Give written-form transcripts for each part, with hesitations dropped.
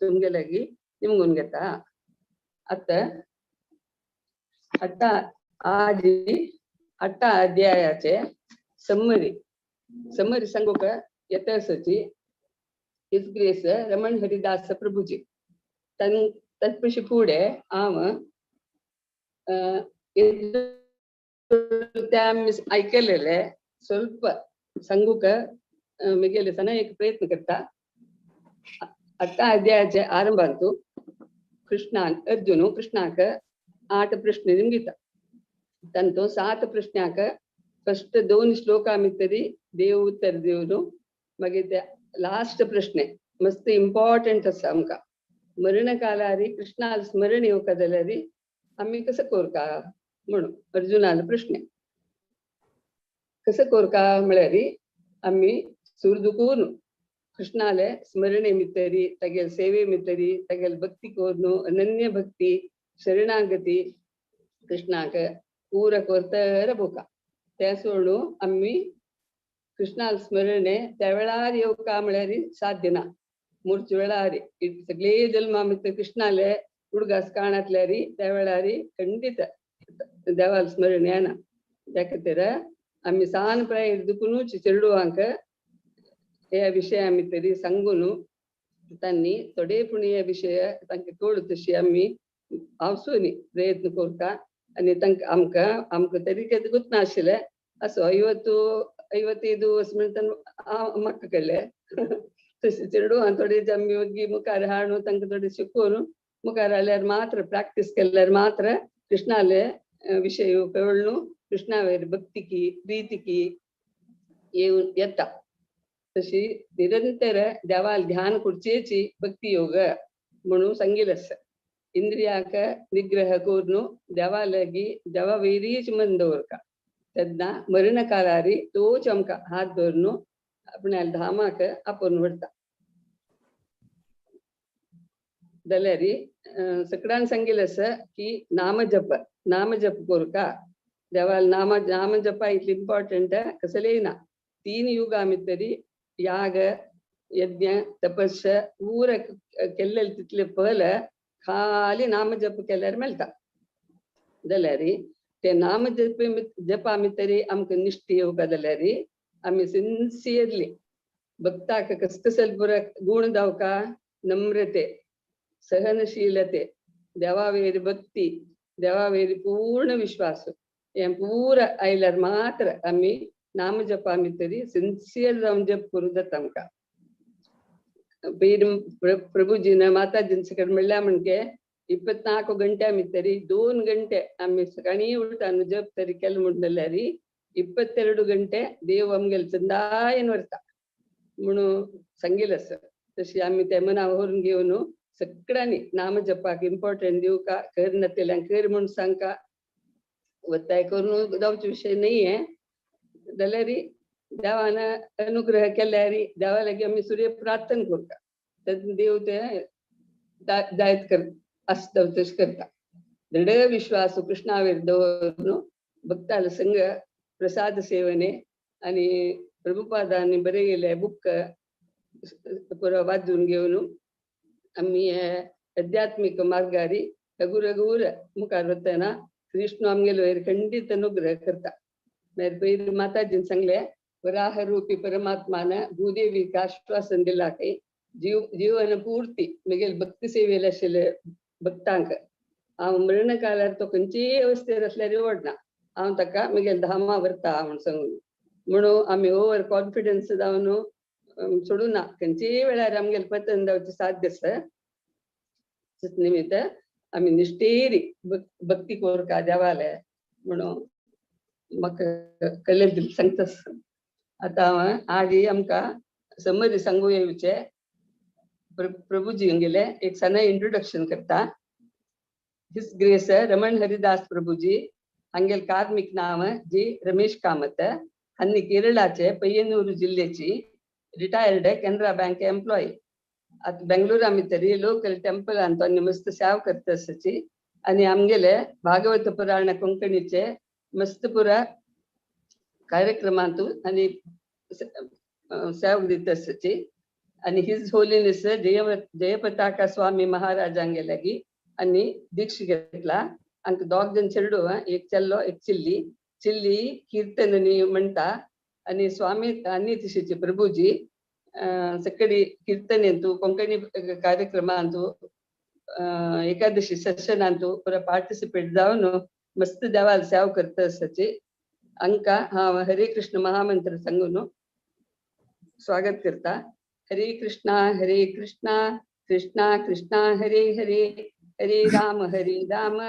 तुमगे लागीं निमगून घेता. आतां आतां आजी आतां अध्यायाचे समरी समरी सांगूक येता आसची his grace Raman Haridas Prabhuji. तत्पशी फुडें हांव ते आमी आयकलेले ಸ್ವಲ್ಪ सांगूक मिगेले सನ एक प्रयत्न करता. आतां अध्यायाचे आरंभांतु कृष्णान अर्जुन कृष्णाक 8 प्रश्न निमगिता. ತಂತು 7 ಪ್ರಶ್ನ್ಯಾಕ ಫಸ್ಟ್ 2 ಶ್ಲೋಕ ಮಿತ್ತರಿ ದೇव उत्तर दिवन मागीर ते लास्ट प्रश्ने मस्त इम्पॉर्टंट आसा आमकां. मरणकालारी कृष्णाल स्मरण येवका जाल्यार आमी कसं कोरका म्हणून अर्जुनाल प्रश्न कसं कोरका म्हळ्यार आमी सुरदुकून कृष्णाले स्मरणे मितरी तागेल सेवे मितरी तागेल भक्ती कोरनु अनन्य भक्ती शरणागती कृष्णाक पूरा कोरतर बोका. त्या सोडून आमी कृष्णाल स्मरणे त्या वेळार येवका म्हळ्यार साध्य ना. मोर्चे वेळार सगळे जल्मा मित्र कृष्णाले उडगास काणांतल्यारी त्या वेळार खंडित देवाल स्मरण येना. त्या खातीर आमी सान प्रायेर दुकुनूच चेडवांक ह्या विशया तरी सांगून तांणी थोडे पूण हे विशय तांकां कळू तशी आमी हांवसूनी प्रयत्न करता. आनी तांकां आमकां आमकां तरी ಗೊತ್ತನಾशिल्लें असो 55 वर्स म्हणटा म्हाका कळ्ळें. तशें चेडवां थोडे आमी वग्गी मुखार हाडून तांकां थोडे शिकोवन मुखार आल्यार मात्र प्रॅक्टीस केल्यार मात्र कृष्णाले विशय कळ्ळू कृष्णावेर भक्तिकी प्रीतिकी येवन येता. तशी निरंतर देवाल ध्यान करचेची भक्ती योग म्हणून सांगिल्लें आसा. इंद्रियाक निग्रह करून देवा लागीं देवा वयरीच मन दवरता तेन्ना मरणकालारी तोच आमकां हात धरून आपल्या धामाक आपोवन व्हरता. जाल्यार सगळ्यान सांगिल्लें आसा की नामजप नामजप कोरका देवाल नाम नामजपा इतली इम्पॉर्टंट कसलेय ना. 3 युगां तरी याग यज्ञ तपस्या पूरा केल्ले तितले फल खाली नामजप केल्यार मेळटा. जाल्यार ते नामजप जप आमी तरी आमकां निश्ठ येवका जाल्यार आमी सिन्सियरली भक्ताक कसकसल पुरा गुण जावका नम्रते सहनशीलते देवावेर भक्ती देवावेर पूर्ण विश्वास हें पूरा आयल्यार मात्र आमी नामजप आमी तरी सिन्सियर जावन जप करूं जाता आमकां. प्रभुजीन माताजीन सकट म्हणल्या म्हणजे 24 गंटे आमी तरी 2 गंटे आमी सकाळी उठता जप तरी केलें म्हण जाल्यार 22 गंटे देव आमगेले चंदायन व्हरता म्हणून सांगिल्लें आसा. तशी आमी ते मना व्हरून घेवन सगळ्यांनी नामजपाक इम्पॉर्टंट दिवका. कर नातेल्यांक कर म्हूण सांगका वत्ताय करून जावचो विशय न्ही हें. जाल्यार देवान अनुग्रह केल्यार देवा लागीं आमी सूर्य प्रार्थना करता तेन्ना देव ते जायत कर आसता तशें करता. दृढ विश्वास कृष्णावेर दवरून भक्ताल संग प्रसाद सेवने आनी प्रभुपादांनी बरयलें बुक पुरो वाचून घेवन आमी हे आध्यात्मीक मार्गारी रघु रघुर मुखार वतना कृष्ण आमगेलो वयर खंडीत अनुग्रह करता. मागीर पयर माताजीन सांगलें वराह रूपी परमात्मान भूदेवीक आश्वासन दिलां की जीवन पूर्ती मिगेल भक्ती सेवेल आशिल्ले भक्तांक हांव मरणकालार तो खंयचेय अवस्थेर आसल्यार व्हडना हांव ताका मिगेल धामा व्हरता म्हूण सांगून. म्हणून आमी ओवर कॉन्फिडन्स जावन सोडूं ना. खंयचेय वेळार आमगेलें पतन जावचें साध्य आसा. निमित्त आमी निश्ठेरी भक्ती कोरका देवाले म्हणून म्हाका कळ्ळें सांगता. आतां हांव आजी आमकां समरी सांगू येवचे प्रभुजी गेले एक सना इंट्रोडक्शन करता. His grace Raman Haridas Prabhuji हांगेल कार्मिक नाव जी रमेश कामत हांणी केरळाचे पय्यनूर जिल्ल्याची रिटायर्ड केनरा बँक एम्प्लॉई. आतां बेंगळुरा तरी लोकल टेंपलान तो मस्त सेवा करता आसाची आनी आमगेले भागवत पुराण कोंकणीचे मस्त पुरा कार्यक्रमांतू आनी सेवा दिता आसाची. आनी his holiness Jayapataka Swami महाराजांगे लागी आनी दीक्ष घेतला. आमकां दोग जण चेडू, एक चेल्लो एक चिल्ली. चिल्ली कीर्तन म्हणटा आनी स्वामी आनी तशीची प्रभुजी सकाळी कीರ್ತनेंतू कोंकणी कार्यक्रमांतू एकादशी सेशनांतू पुरा पार्टिसिपेट जावन मस्त देवाल सेवा करता आसाची. अंका हांव हरे कृष्ण महामंत्र सांगून स्वागत करता. हरे कृष्णा हरे कृष्णा कृष्णा कृष्णा हरे हरे, हरे राम हरे राम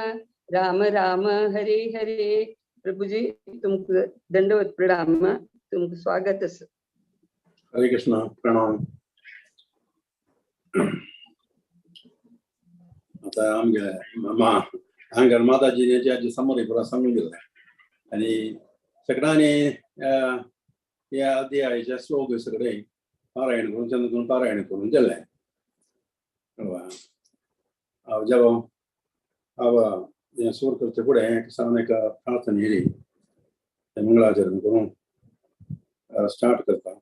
राम राम हरे हरे. प्रभुजी तुमकां दंडवत प्रणाम, तुमकां स्वागत आसा. हरे कृष्णा, प्रणाम. आता आमगे हांगा माताजी आजी समोर पुरा सांगून दिलें आनी सगळ्यांनी ह्या अध्यायाचे श्लोक सगळे पारायण करून चंद करून पारायण करून दिलें. जेव्हा हांव हें सूर करचे फुडें सावन एक प्रार्थना येयली, मंगळाचरण करून स्टार्ट करता.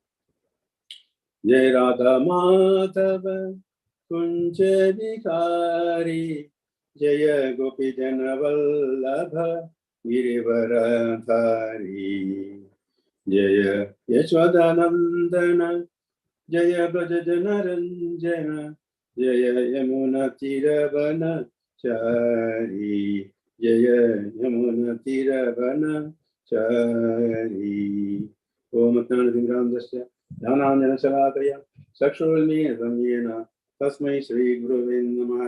जय राधा माधव कुंज बिहारी, जय गोपी जन वल्लभ गिरिवरधारी, जय यशोदानंदन जय ब्रज जन रंजन, जय यमुना तीरवन चारी, जय यमुना तीरवन चारी. ओम ज्ञानतिमिरान्धस्य ज्ञानाञ्जनशलाकया चक्षुरुन्मीलितं येन तस्मै श्रीगुरवे नमः.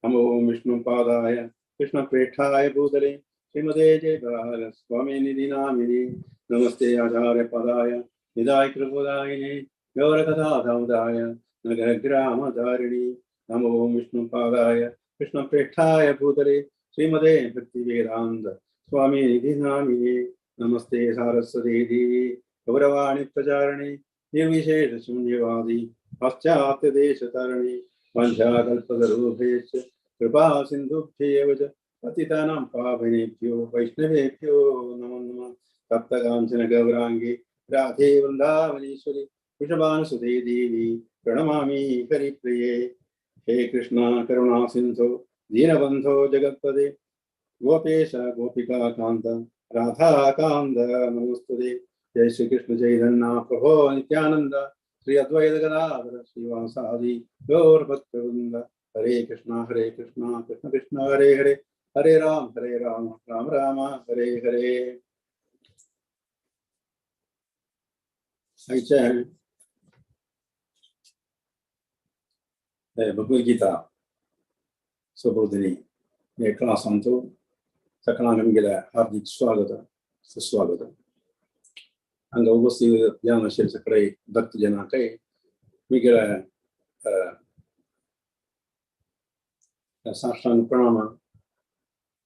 नमो विष्णुपादाय कृष्णप्रेष्ठाय भूतले श्रीमते जयप्रकाश स्वामिनिधि नामिनि. नमस्ते आचार्य पदाय निदाय कृपदायिने गौरकथादाय नगरग्रामधारिणि. नमो विष्णुपादाय कृष्णप्रेष्ठाय भूतले श्रीमते भक्तिवेदान्त स्वामिनिधि नामिनि. नमस्ते सारस्वती देवी गौरवाणी प्रचारिणि निर्विशेष शून्यवादी पाश्चात्य देशतारिणि. वंशाकल्पतरुभ्यश्च कृपा सिन्धुभ्येव च पतितानां पावनेभ्यो वैष्णवेभ्यो नमो नमः. तप्तकाञ्चन गौराङ्गी राधे वृन्दावनेश्वरि वृषभानुसुते देवी प्रणमामि हरिप्रिये. हे कृष्ण करुणा सिन्धो दीनबन्धो जगत्पते गोपेश गोपिका कान्त राधा कान्त नमोस्तुते. जय श्री कृष्ण चैतन्य प्रभो नित्यानंद श्री अद्वैत गदाधर श्रीवासादि गौर भक्तवृंद. हरे कृष्णा कृष्ण कृष्ण हरे हरे, हरे राम राम राम हरे हरे. भगवद्गीता स्वबोधिनी हे क्लासांतू सगळ्यांक आमगेलें हार्दिक स्वागत सुस्वागत. हांगा उपस्थित जावन आशिल्ले सगळे भक्तजनांकय मिगेले साष्टांग प्रणाम,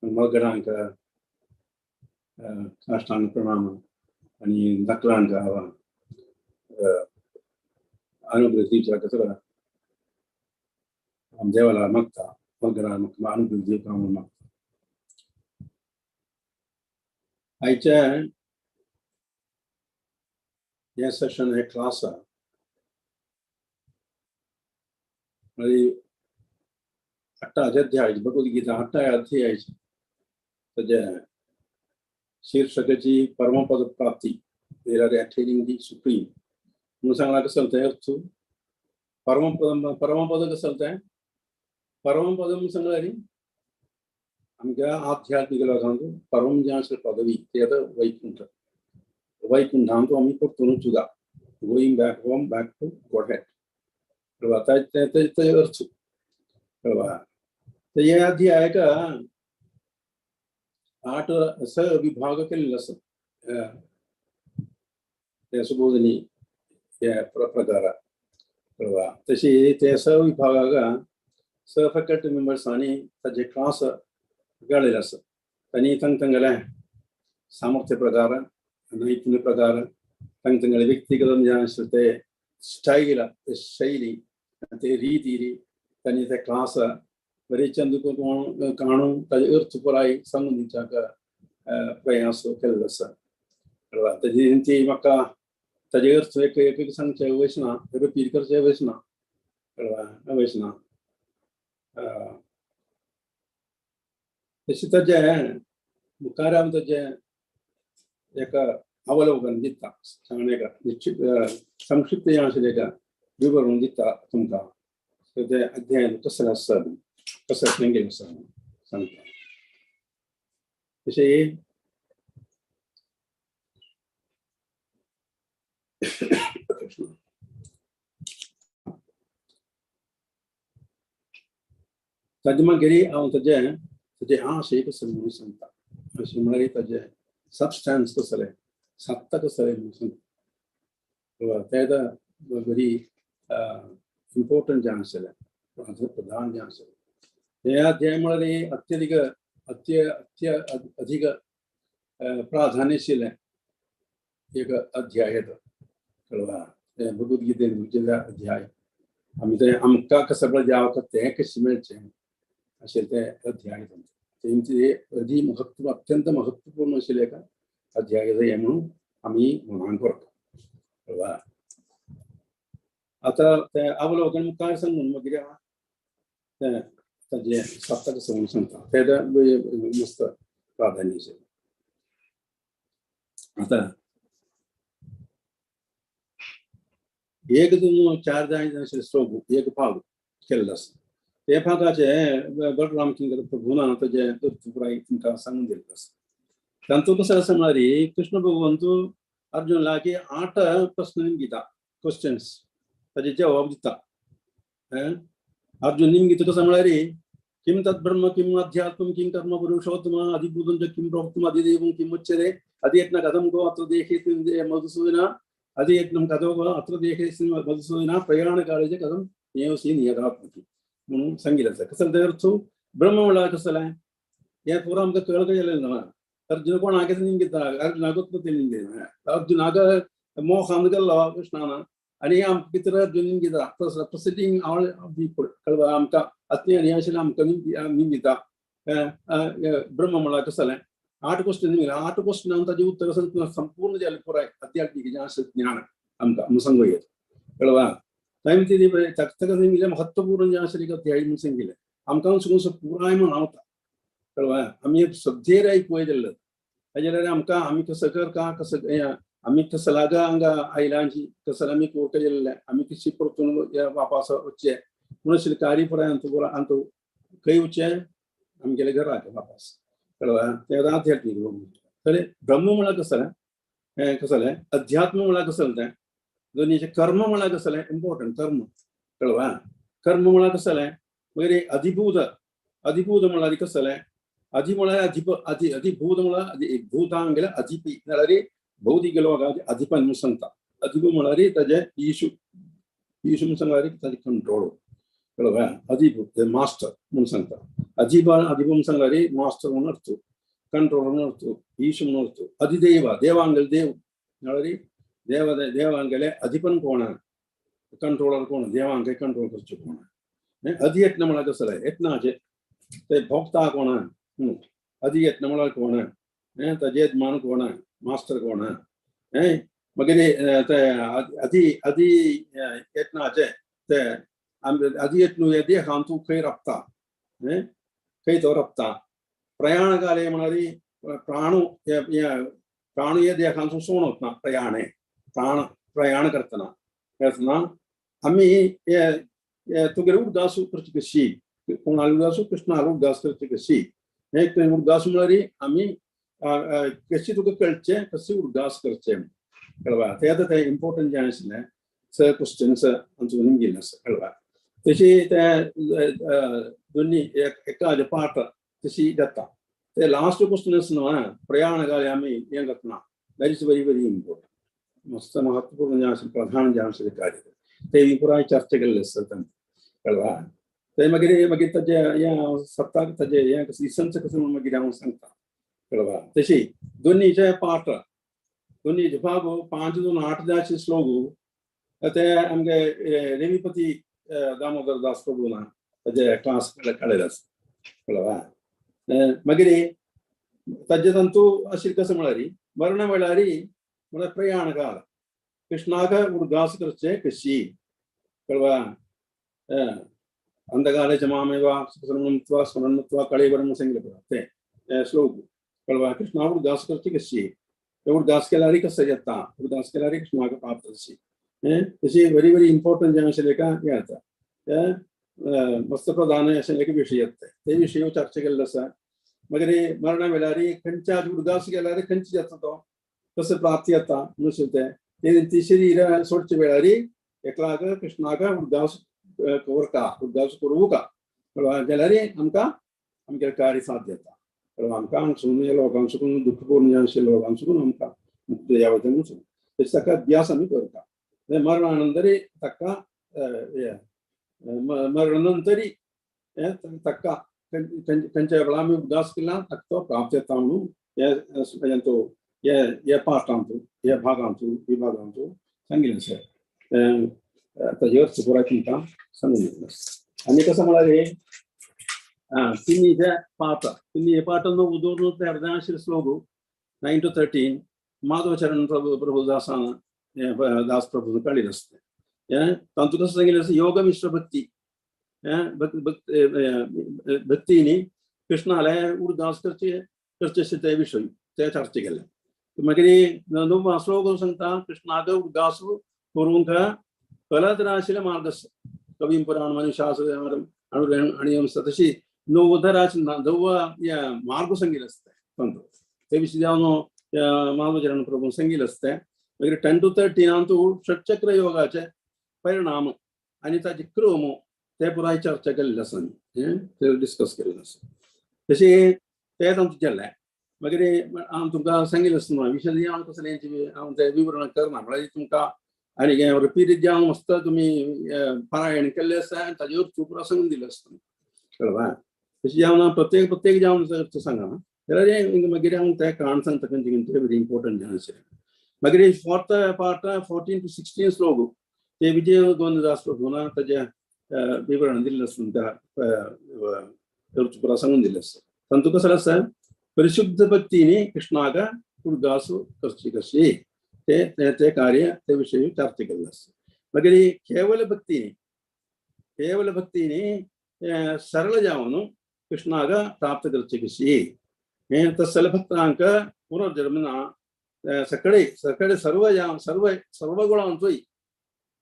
मगरांक साष्टांग प्रणाम आनी धाकलांक अनुग्रह दिवच्याक सगळं देवाला मागता, मगरांक अनुग्रह दिवपाक म्हणून मागता. आयच्या हें सेशन हे क्लास अट्टाचे अध्याय भगवद्गीता अट्टाय अध्याय ताजे शीर्षकाची परमपद प्राप्ती, there are attaining the supreme. म्हणून सांगला कसं तें अर्थ परमपद. परमपद कसं तें परमपद म्हणून सांगला न्ही आमच्या आध्यात्मिक लोकांक परम जें आसा पदवी ती आतां वैकुंठ. वैकुंठांत आमी परतून सुद्दां going back home back to Godhead. ताजो अर्थ कळवा. हे अध्यायाक आठ स विभाग केल्ले आसा ते सुबोधनी हे प्रकार कळवा. तशी ते स विभागाक स फॅकल्टी मेंबर्सांनी ताजे क्लास घाळिल्ले आसा. तांणी तांकां तांगेलें सामर्थ्य प्रकार, नैपुण्य प्रकार, तांकां तांगेलें व्यक्तिगत जें आसा ते स्टायल, ते शैली, ते रीती तांणी ते क्लास बरे चंद काणून ताजे अर्थ पुराय सांगून दिवच्याक प्रयास केल्लो आसा. कळवा. ताजी ती म्हाका ताजे अर्थ एक एक सांगचे वचना, रिपीट करचे वचना, कळवा वचना. तशें ताजें मुखार आमी ताजें एका अवलोकन दिता, सांगणे एका निश्चित संक्षिप्त हें आशिल्लें एका विवरण दिता तुमकां. तें अध्ययन कसलें आसा, कसलें सांगें आसा सांगता. तशें ताजे मागीर हांव ताजें ताजें आशय कसलें म्हणून सांगता. अशें म्हळ्यार ताजें सबस्टन्स कसलें, सत्ता कसलें म्हणून सांगता. तें आतां बरी इम्पोर्टंट जें आशिल्लें, प्रधान जें आशिल्लें. हें अध्याय म्हळ्यार अत्यधिक अत्य अत्य अधिक प्राधान्य आशिल्लें एक अध्याय तो, कळवा. तें भगवद्गीतेन दिल्ल्या अध्याय आमी तें आमकां कसो पळय तें कशें मेळचें अशें तें अध्याय. तेंचे अदी महत्व, अत्यंत महत्वपूर्ण आशिल्लें एका अध्याय हें म्हणून आमी मनान करता, कळवा. आतां तें अवलोकन मुखार सांगून मागीर तें ताजें सत्ता कसो म्हणून सांगता, तें मस्त प्राधान्य आशिल्लें. आतां एक दोन चार जाय श्लोक एक भाग केल्लो आसा. ते भागाचे बलराम किंकर प्रभुना ताजें पुराय तुमकां सांगून दिल्लें आसा. तांतूत कसो आसा म्हळ्यार कृष्ण भगवंतू अर्जुन लागीं 8 प्रस्न निमगिता, क्वेश्चन्स ताजे जवाब दिता. अर्जुन निमगिता कसो म्हळ्यार किं तत् ब्रह्म किम् अध्यात्मं किं कर्म पुरुषोत्तम अधिभूतं च किं प्रोक्तम् अधिदेवं किम् उच्यते अधियत्न कथं को अत्र देहे मधुसूदन अधियत्नं कथं को अत्र देहे मधुसूदन प्रयाणकाले च कथं नियोसी नियतात्मति म्हणून सांगितलें आसा. कसलें तें अर्थ ब्रह्म म्हळ्यार कसलें हें पुरो आमकां कळक जालें ना. अर्जुन कोणाक निमगिता, अर्जुनाकूच निमगिता, अर्जुनाक मोहान केल्लो कृष्णान आनी आमकां भितर अर्जुन निमगिता प्रोसिडींग ऑल पीपल, कळवा. आमकां अज्ञानी आशिल्लें आमकां निमगिता ब्रह्म म्हळ्यार कसलें. 8 क्वेश्चन निमगिता, 8 क्वेश्चनान ताजें उत्तर संपूर्ण जालें पुराय आध्यात्मीक जें आसा ज्ञान आमकां म्हणून सांगूं येता, कळवा. तांणी ते ताका निमगिलें महत्वपूर्ण जें आशिल्लें अध्याय म्हणून सांगिल्लें आमकां सगळें पुराय म्हणावता, कळवा. आमी श्रद्धेर आयकूंक जाल्ले ताजें जाल्यार आमकां आमी कसो करता कसो आमी कसो लागा हांगा आयलांची कसो आमी कोर्ट गेल्ले आमी कशी परतून वापास वचचें म्हणून आशिल्लें कार्य पुराय आमचो आमचो खंय वचचें आमगेले घराक वापास, कळवा. तें आध्यात्मीक तर ब्रह्म म्हळ्यार कसलें हें कसलें, अध्यात्म म्हळ्यार कसलें तें, दोनीचें कर्म म्हळ्यार कसलें इम्पोर्टंट कर्म, कळवा. कर्म म्हळ्यार कसलें, मागीर अधिभूत, अधिभूत म्हळ्यार कसलें, अधि म्हळ्यार अधिप अधि अधिभूत म्हळ्यार अधि भूतांगेले अधिपी म्हळ्यार भौतिक लोकांचे अधिपन म्हणून सांगता. अधिप म्हळ्यार ताजें इशू, इशू म्हणून सांगल्यार ताजें कंट्रोल, कळवा. अधिभूत मास्टर म्हणून सांगता. अधिप अधिप म्हणून सांगल्यार मास्टर म्हणून अर्थ, कंट्रोल म्हणून अर्थ, इशू म्हणून अर्थ. अधिदेव देवांगेले देव म्हळ्यार देव देवांगेले अधिपन कोण, कंट्रोलर कोण, देवांक कंट्रोल करचें कोण. अधियत्न म्हळ्यार कसलें, यत्नाचें ते भोक्ता कोण, अधियत्न म्हळ्यार कोण, ताजें यजमान कोण, मास्टर कोण. मागीर ते अधि अधि यत्नाचें ते अधियत्न देहान तूं खंय राबता, खंय तो राबता. प्रयाणकाले म्हळ्यार प्राणू प्राणू हे देहांतून सोडून वतना प्रयाणे प्राण प्रयाण करतना करतना आमी हे तुगेले उडगास करची कशी, कोणाले उडगास कृष्णाले उडगास करची कशी, हे उडगास म्हळ्यार आमी कशी तुका कळचें कशी उडगास करचें, कळवा. तें आतां तें इम्पोर्टंट जें आशिल्लें स क्वेश्चन्स आमचो निमगिल्लें आसा, कळवा. तशी तें दोनी एका पार्ट तशी जाता. ते लास्ट क्वेश्चन आसा न्हू प्रयाण काळे आमी हें करतना, that is very very important, मस्त महत्वपूर्ण जें आशिल्लें प्रधान जें आशिल्लें कार्य ते पुराय चर्चा केल्लें आसा तांकां, कळवा. ते मागीर मागीर ताजें हें हांव सप्ताक ताजें हें कसलें इसन्स कसलें म्हणून मागीर हांव सांगता, कळवा. तशी दोनीचे पार्ट दोनीचे भाग 5 2 8 जाचे श्लोक ते आमगे रेविपती दामोदर दास प्रभुना ताजे क्लास काडलेले आसा, कळवा. मागीर ताजे तांतू अशें कसो म्हळ्यार मरणा वेळार म्हळ्यार प्रयाण काल कृष्णाक उडगास करचे कशी कळवा अंधकाले च मामेव स्मरणमुक्त्वा स्मरणमुक्त्वा कळेवरम सांगितलं ते श्लोक कळवा कृष्णा उडगास करचे कशी उडगास केल्यारी कसं येता उडगास केल्यारी कृष्णाक प्राप्त तशी तशी व्हेरी व्हेरी इम्पॉर्टंट जे आशिल्लें का हें जाता ते मस्त प्रधान आशिल्ले विशय येता ते विशय चर्चा केल्लो आसा. मागीर मरणा वेळार खंयच्या उडगास केल्यार खंयची जाता तो कसं प्राप्ती येता म्हणून ते ती शरीर सोडच्या वेळार एकलाक कृष्णाक उडगास करता उडगास करूं का जाल्यार आमकां आमगे कार्य साध्य जाता. आमकां हांगसून ह्या लोकांसून दुख्ख करून आशिल्ल्या लोकांसून आमकां मुक्त जावं म्हणून तशें ताका अभ्यास आमी करता. मरणानंतरी ताका मरणानंतरी ताका खंयच्या वेळार आमी उदास केला ताका तो प्राप्त जाता म्हणून हे हे पाठांतू हे भागांतू विभागांतू सांगिल्लें आसा. ताजे अर्थ पुराय तुमकां सांगून दितलो. आनी कसं म्हळ्यार तिन्ही जे पाठ तिन्ही पाठ 9 ते अर्धा श्लोक 9 to 13 Madhavacharan Prabhu प्रभुदासान दास प्रभू कळिल्लें आसता. तातूंत कसं सांगिल्लें आसा योग मिश्र भक्ती भक्तीनी कृष्णाले उडगास करचे करचे ते विशय ते चर्चा केले. मागीर 9 श्लोक सांगता कृष्णाक उडगास करूंक कलत आशिल्ले मार्ग कवी पुराण मनुशास्त्र अणु तशी 9 नव मार्ग सांगिल्ले आसता तांचो ते विशीं जावन माधवचरण प्रभू सांगिल्लें आसता. मागीर 10 to 13 षटचक्र योगाचे परिणाम आनी ताचे क्रम ते पुराय चर्चा केल्ले आसा आमी ते डिस्कस केल्ले आसा. तशें तें आमचें केलें. मागीर हांव तुमकां सांगिल्लें आसतना विशय हांव कसलें हांव तें विवरण करना म्हळ्यार तुमकां आनी रिपीट जावन मस्त तुमी पारायण केल्लें आसा आनी ताजेर पुरा सांगून दिलें आसता कळवा. तशें जावन प्रत्येक प्रत्येक जावन सांगा जाल्यार मागीर हांव तें कारण सांगता खंयचें खंयचें व्हेरी इम्पॉर्टंट जें आशिल्लें. मागीर फोर्थ पार्ट 14 to 16 श्लोक ते विजय गोविंददास प्रभून ताजें विवरण दिल्लें आसा तुमकां पुरा सांगून दिल्लें आसा. तातूंत कसलें आसा परिशुद्ध भक्तीनी कृष्णाक उडगास करची कशी ते ते कार्य ते विशय चर्चा केल्लें आसा. मागीर केवल भक्तीनी केवल भक्तीनी सरळ जावन कृष्णाक प्राप्त करची कशी तसले भक्तांक पुनर्जन्म ना सगळे सगळे सर्व सर्व सर्व गुणांचोय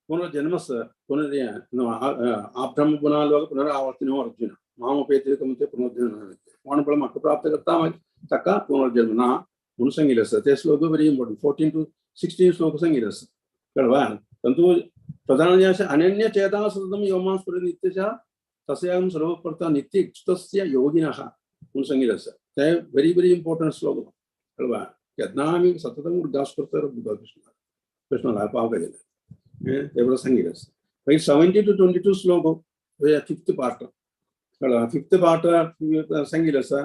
पुनर्जन्मस पुनर् पुनः पुनरावर्तिनो अर्जुन मामपेतिकमते पुनर्जन्म कोण पण म्हाका प्राप्त करता मागीर ताका पुनर्जन्म ना म्हणून सांगिल्लें आसा. ते श्लोक व्हेरी इम्पॉर्टंट 14 to 16 श्लोक सांगिल्लें आसा कळवा. तातूंत प्रधान जें आसा अनन्य चेता सततं योमा स्फुरति नित्यशः तस्याहं सर्वप्रथा नित्य योगिनः म्हणून सांगिल्लें आसा. ते व्हेरी व्हेरी इम्पॉर्टंट श्लोक कळवा. केन्ना आमी सतत उडगास करता कृष्ण कृष्णाला पावका गेले ते बरोबर सांगिल्लें आसा. मागीर 17 to 22 श्लोक फिफ्थ पार्ट कळ्ळा. फिफ्थ पार्ट सांगिल्लें आसा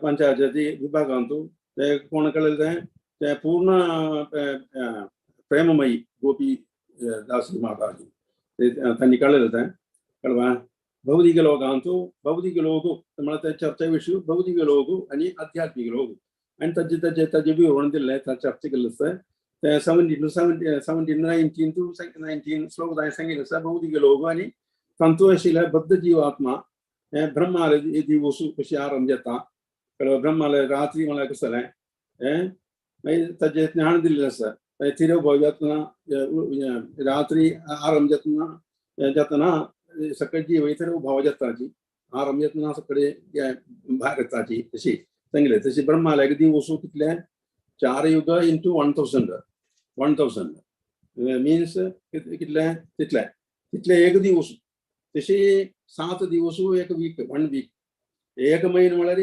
पंचायती विभागांतू ते कोण कळ्ळें ते पूर्ण प्रेममयी गोपी दासी माताजी तांणी कळ्ळें तें कळवा. भौतिक लोकांतू भौतिक लोक म्हळ्यार ते चर्चा विशय भौतिक लोक आनी आध्यात्मीक लोक आनी ताजे ताजे ताजे विवरण दिल्लें चर्चा केल्लें आसा. ते 17, 19 to 19 श्लोक ताणें सांगिल्लें आसा भौतिक लोक आनी तातूंत आशिल्ले बद्ध जीवात्मा ब्रह्माले दिवस कशी आरंभ जाता कळ्ळें. ब्रह्माले रात्री म्हळ्यार कसलें मागीर ताजें ज्ञान दिल्लें आसा. तिरोभव जातना रात्री आरंभ जातना जातना सकाळची तिरोभव जाताची आरंभ जातना सकाळी भायर येताची तशी सांगिल्लें. तशी ब्रह्माले दिवस कितले 4 युग इंटू 1000 1000 मिन्स कितले तितले तितले एक दिवस. तशी 7 दिवस एक वीक 1 वीक एक म्हयनो म्हळ्यार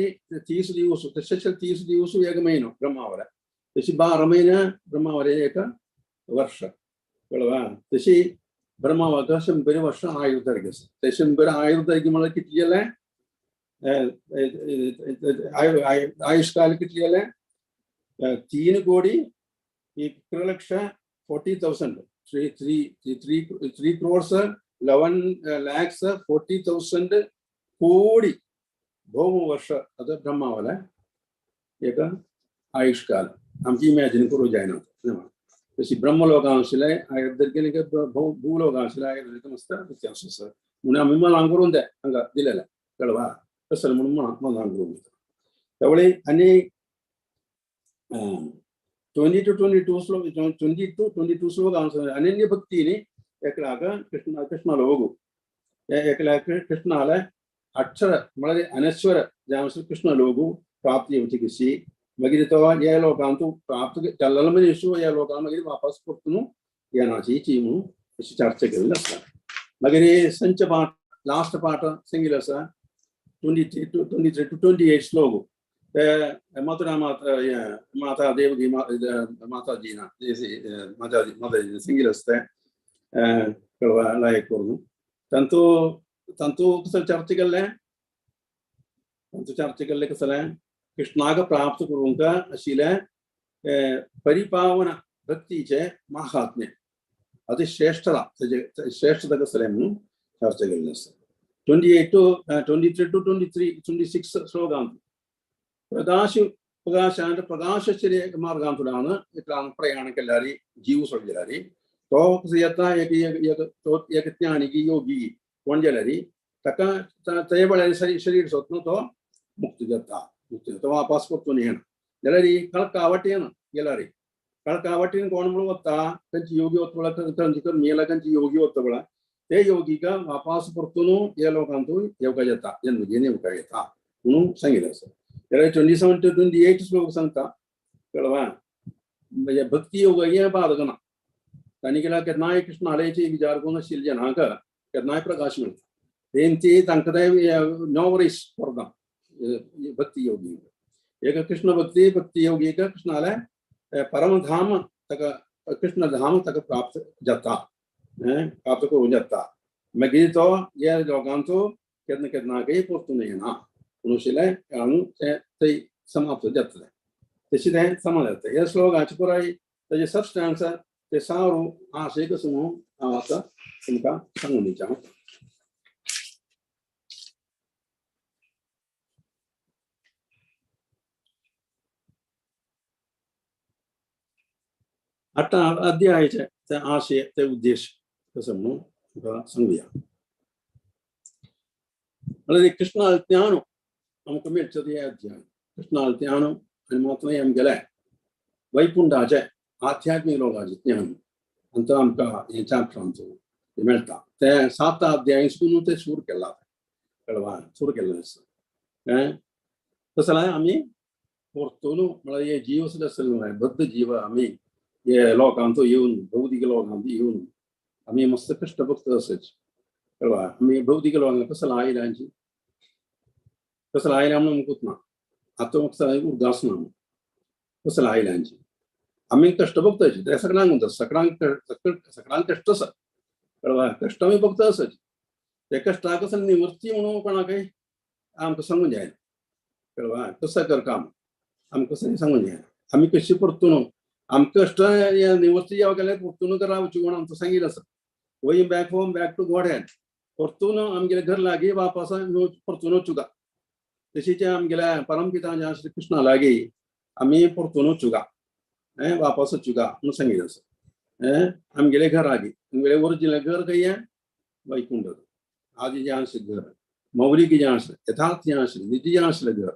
30 दिवस तशेंच 30 दिवस एक म्हयनो ब्रह्मावर. तशी 12 महिने ब्रह्मावर एक वर्ष कळवा. तशी ब्रह्मावाक 100 वर्ष आयुर्दैर्घ्य आसा. ते 100 आयुर्दैर्घ्य म्हळ्यार कितलें जालें आयुष्काल कितलें जालें 3 कोटी 1 lakh 40,000 3 crores 11 lakhs 40,000 कोटी भौम वर्ष ಅದು ಬ್ರಹ್ಮಾವಲ एक आयुष्काल आमची इमॅजिन करूं जायना. तशी ब्रह्मलोकां आशिल्ले आयर गेले भूलोकां आशिल्ले आयर मस्त व्यत्यास आसा म्हणून आमी मनां करून ते हांगा दिलेले कळवा तसं म्हणून मनां करून दिता. त्यावेळी आनी 20 to 22 श्लोक 22 श्लोक अनन्य भक्तीने एकलाक कृष्ण कृष्णाला ಹೋಗು एकलाक कृष्णाला अक्षर म्हणजे अनश्वर ज्यामध्ये कृष्ण लोगु प्राप्ती येवची कशी मागीर तो ह्या लोकांतू प्राप्त जाल्लो मनीस ह्या लोकां मागीर वापस परतून येणाची म्हणून अशी चर्चा केल्ली आसा. मागीर संच पाठ लास्ट पाठ सांगिल्लो आसा 23 to 28 श्लोक ते मथुरा माता माता देवकी माताजीना माताजी माताजी सांगिल्लें आसता कळवा लायक करून तांतू तांतू कसं चर्चा केल्लें तांतू चर्चा केल्लें कसलें कृष्णाक प्राप्त करूंक आशिल्लें परिपावन भक्तीचें महात्म्य अति श्रेष्ठता तेजे श्रेष्ठता कसलें म्हणून चर्चा केल्ली आसा. 28 to 23 to 26 श्लोकांत प्रकाश प्रकाशांत प्रकाशाचे मार्गांतुलान प्रयाण केल्यारी जीव सोडल्यारी तो कसो येता एक तो एक ज्ञानी की योगी कोण जाल्यारी ताका ते वेळार शरीर सोदून तो मुक्त जाता मुक्त जाता वापस परतून येना जाल्यार कळका वाटेन गेल्यारी कळका वाटेन कोण म्हणून वता खंयची योगी वतलो खंयची मेला खंयची योगी वतलो ते योगीक वापस परतून ह्या लोकांतूय येवका जाता जन्मजीन येवका येता म्हणून सांगिल्लें आसा. जाल्यार 27 to 28 श्लोक सांगता कळवा म्हणजे भक्ती योग हें बाधक ना तांणी केला केन्नाय कृष्णालयाचे विचार करून आशिल्ले जनांक केन्नाय प्रकाश मेळटा तें ती तांकां ते नो वरीस करता भक्ती योगी एक कृष्ण भक्ती भक्ती योगी कृष्णालय परमधाम ताका कृष्णधाम ताका प्राप्त जाता प्राप्त करूं जाता मागीर तो ह्या लोकांचो केन्ना केन्नाकय परतून येना म्हणून आशिल्लें हांगा तें थंय समाप्त जातलें तशें तें समाप्त जाता. ह्या श्लोकाचे पुराय ताजे सबस्टान्स ते सारू आशय कसो म्हणून हांव आतां तुमकां सांगून दिता. आतां अध्यायाचे ते आशय ते उद्देश कसो म्हणून तुमकां सांगुया. म्हणजे कृष्णा ज्ञान आमकां मेळचें हें अध्याय कृष्णा ज्ञान आनी मात्र आमगेलें वैकुंठाचें आध्यात्मीक लोकांचें ज्ञान आनी तो आमकां हें चॅप्टरांत मेळटा. ते 7 अध्याय सुकून ते सूर केला कळवा सूर केल्लें आसा. तशें जाल्यार आमी परतून म्हळ्यार हे जीव आसले बद्ध जीव आमी हे लोकांत येवन भौतीक लोकांत येवन आमी मस्त कश्ट भक्त आसाच कळवा. आमी भौतीक लोकांक कसलो आयल्यांची कसलो आयल्या म्हणून आमकां ना आतां म्हाका उरगास ना कसलो आयल्यांची आमी कश्ट भोगताची ते सगळ्यांक म्हणटा सगळ्यांक सगळ्यांक कश्ट आसा कळवा. कश्ट आमी भोगता आसाच ते कश्टाक कसं निवृत्ती म्हणून कोणाकय आमकां सांगून जायना कळवा. कसं कर काम आमकां कसं सांगून जायना आमी कशी परतून आमकां कश्ट निवृत्ती जावं गेल्यार परतून रावची कोण आमकां सांगिल्लें आसा going back home back to God hand परतून आमगेले घर लागीं वापस परतून वचुका तशीच आमगेल्या परमपिता ज्या श्री कृष्णा लागीं आमी परतून वचुका वापस वचुका म्हणून सांगिल्लें आसा. आमगेले घर लागीं आमगेले ओरिजिनल घर खंय वैकुंठ आदी जें आशिल्लें घर मौलिक जें आशिल्लें यथार्थ जें आशिल्लें निजी जें आशिल्लें घर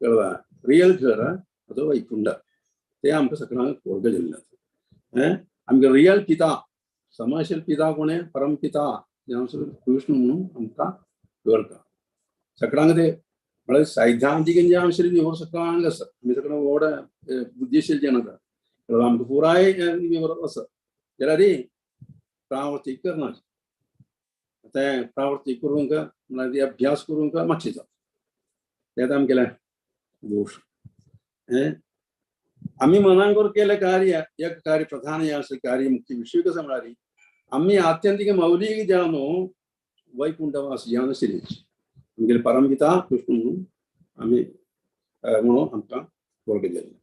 कळवा रियल घर तो वैकुंठ ते आमकां सगळ्यांक वळख जाल्लें आसा. आमगे रियल पिता समाशील पिता कोण परमपिता विष्णु म्हणून आमकां वळखा सगळ्यांक ते म्हळ्यार सैद्धांतीक जें आशिल्लें विवर सगळ्यांक आसा. आमी सगळ्यांक व्हड बुद्धिशील जें आसा आमकां पुराय विवर आसा जाल्यार प्रावर्तीक करना तें प्रावर्तीक करूंक म्हळ्यार अभ्यास करूंक मातशें जाता तें आमगेलें दोश. आमी मनांक केलें कार्य एक कार्य प्रधान हें आसलें कार्य मुख्य विशय कसो म्हळ्यार आमी आत्यंतीक मौलिक जावन वैकुंठवास जावन आशिल्ली आमगेले परमपिता कृष्ण म्हणून आमी म्हणून आमकां वळख जाल्लें.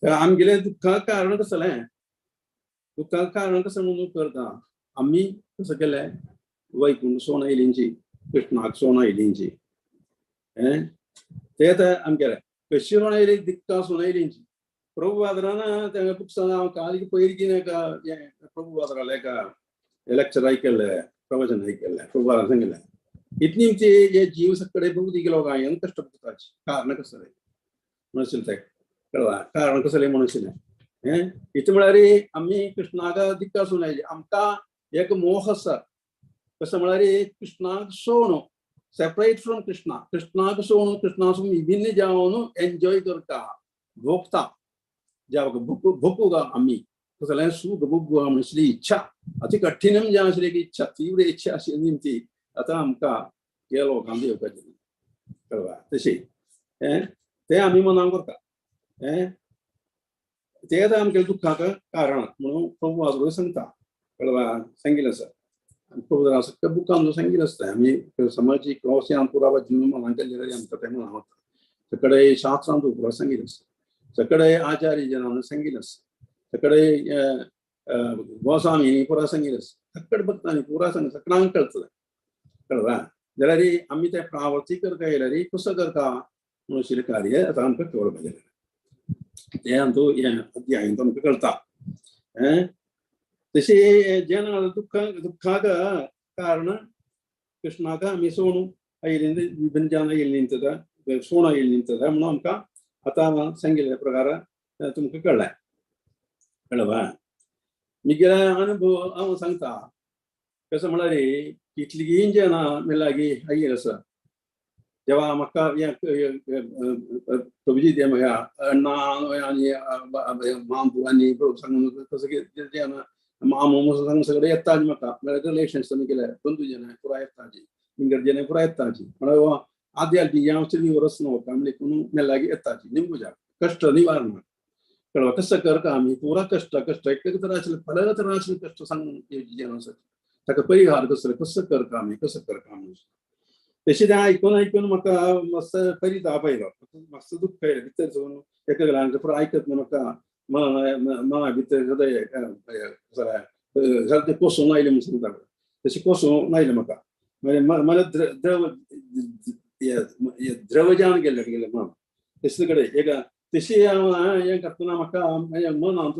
तर आमगेले दुख्खाक कारण कसलें दुख्खाक कारण कसं म्हणून करता आमी कसं केलें वैकुंठ सोण आयलींची कृष्णाक सोण आयलींची ते आतां आमगेले कशी सोण आयली दिक्का सोण आयलींची प्रभुपादरान तांकां बुक्सान हांव काल पयर कितें एका हें प्रभुपादरालें एका लेक्चर आयकल्लें, प्रवचन आयकल्लें. प्रभुपादान सांगिल्लें इतली ते हे जीव सकडे भौतिक लोकां कश्ट पडटाचे कारण कसलें म्हणून तें कळ्ळा, कारण कसलें म्हणून हें इतलें म्हळ्यार आमी कृष्णाक दिक्क आसूं जाय. आमकां एक मोह आसा, कसो म्हळ्यार कृष्णाक सोडून सेपरेट फ्रॉम कृष्णा, कृष्णाक सोडून कृष्णासून विभिन्न जावन एन्जॉय करता, भोगता, ज्या भोगूगा आमी कसलें सूख भोगूगा म्हणसली इच्छा अति कठीण जावन आशिल्ली एक इच्छा, तीव्र इच्छा आशिल्ली ती आतां आमकां ह्या लोकांक येवपाची कळ्ळा. तशी हें तें आमी मनान करता, हें तें आतां आमगेल्या दुख्खाक कारण म्हणून प्रभु आजून सांगता कळ्ळा, सांगिल्लें आसा प्रभु सगळ्या बुकान सांगिल्लें आसता. आमी समाजीक रहस्यान पुरा जीवन मनान केल्लें जाल्यार आमकां तें मनान वता. सगळे शास्त्रांत पुरा सांगिल्लें आसा, सगळे आचार्य जनान सांगिल्लें आसा, सगळे गोस्वामी पुरा सांगिल्लें आसा, सगळे भक्तांनी पुरा सांग सगळ्यांक कळतलें कळ्ळा. जाल्यार आमी तें प्रावर्ती करता जाल्यार कसो करता म्हणून कार्य आतां आमकां कळपाक जाय. तें आमचो हें अध्यायन आमकां कळटा. हें तशें जेन्ना दुख्ख दुख्खाक कारण कृष्णाक आमी सोडून आयिल्ली विभिन्न जावन आयिल्ली निंतता, सोण आयिल्ली निंतता म्हणून आमकां आतां सांगिल्ल्या प्रकार तुमकां कळ्ळें कळ्ळा. मिगेल्या अनुभव हांव सांगता कसो म्हळ्यार कितलीं जेन्ना म्हळ्यार लागीं आयिल्लें आसा जेव्हा म्हाका प्रभुजी ते म्हाका अण्णा आनी माम आनी सांगून कसं कितें मामू सांगून सगळें येताच म्हाका, म्हळ्यार रिलेशन्स आमी केले बंधू जन पुरा येताची, विंगड जन पुरा येताची. म्हळ्यार आद्या हांव चली वरस नव्हता म्हणजे मेल्या लागीं येताची निमगुजा कश्ट निवारण कळवा कसं करता आमी पुरा कश्ट कश्ट एक तर आशिल्लें फल तर आशिल्लें कश्ट सांगून जेवण आसा ताका परिहार कसो कसो करता आमी कसो करता आमी. तशें तें आयकून आयकून म्हाका मातसो परिताप आयलो, मातसो दुख्ख आयलें भितर सावन एका ल्हान पुरा आयकत म्हाका मना भितर हृदय सारकें कोसून आयलें म्हणून सांगता, तशें कोसून आयलें म्हाका. मागीर मला द्रव द्रव जावन गेल्लें गेलें मन तशें कडेन एका तशी हांव हें करतना म्हाका म्हज्या मनांत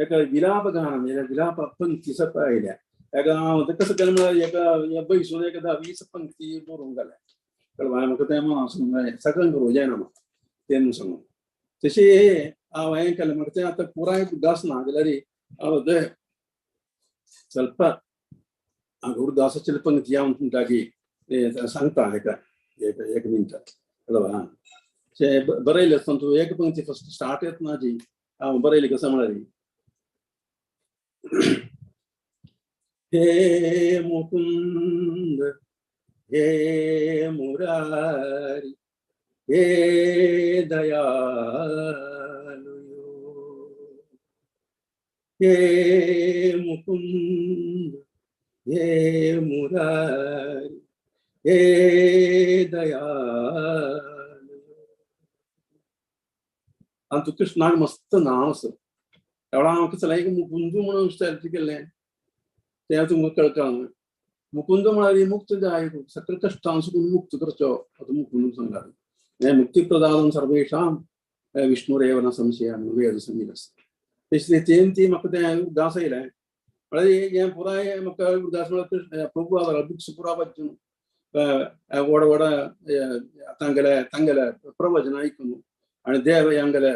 एका विलाप गान विलाप पंक्ती सगळें आयल्या. एका हांव कसो केलें म्हळ्यार एका बैसून एका 10-20 पंक्ती बरोवन घाल्या कळ्ळें म्हाका. तें मनां सांगून सगळ्यांक बरोवंक जायना म्हाका तें म्हणून सांगून तशें हांव हें केलें म्हाका तें आतां पुराय उदास ना जाल्यार हांव तें ಸ್ವಲ್ಪ उरदासाची पंक्ती हांव तुमकां सांगता एका एक मिनट कळ्ळें. बरयलें आसतना तूं एक पंक्ती फस्ट स्टार्ट येतना जी हांव बरयली कसो म्हळ्यार हे मुकुंद हे मुरारी हे दयालु, हे मुकुंद हे मुरारी हे दयालु. आनी तूं कृष्णाक मस्त नांव आसा एवढा हांव कसो एक मुकुंद म्हणून स्टायल केल्लें तें तुमकां कळटा. मुकुंद म्हळ्यार मुक्त जाय, सगळे कश्टां सुकून मुक्त करचो आतां मुकुंद सांगला. हें मुक्ती प्रदान सर्वेशां विष्णुरेव न संशया वेद संगीत आसा. तशें तेन ती म्हाका तें उदास आयलें म्हळ्यार हें पुराय म्हाका उदास म्हळ्यार प्रभु बुक्स पुरा वाचून व्हड व्हड तांगेले तांगेले प्रवचन आयकून आनी देव हांगेले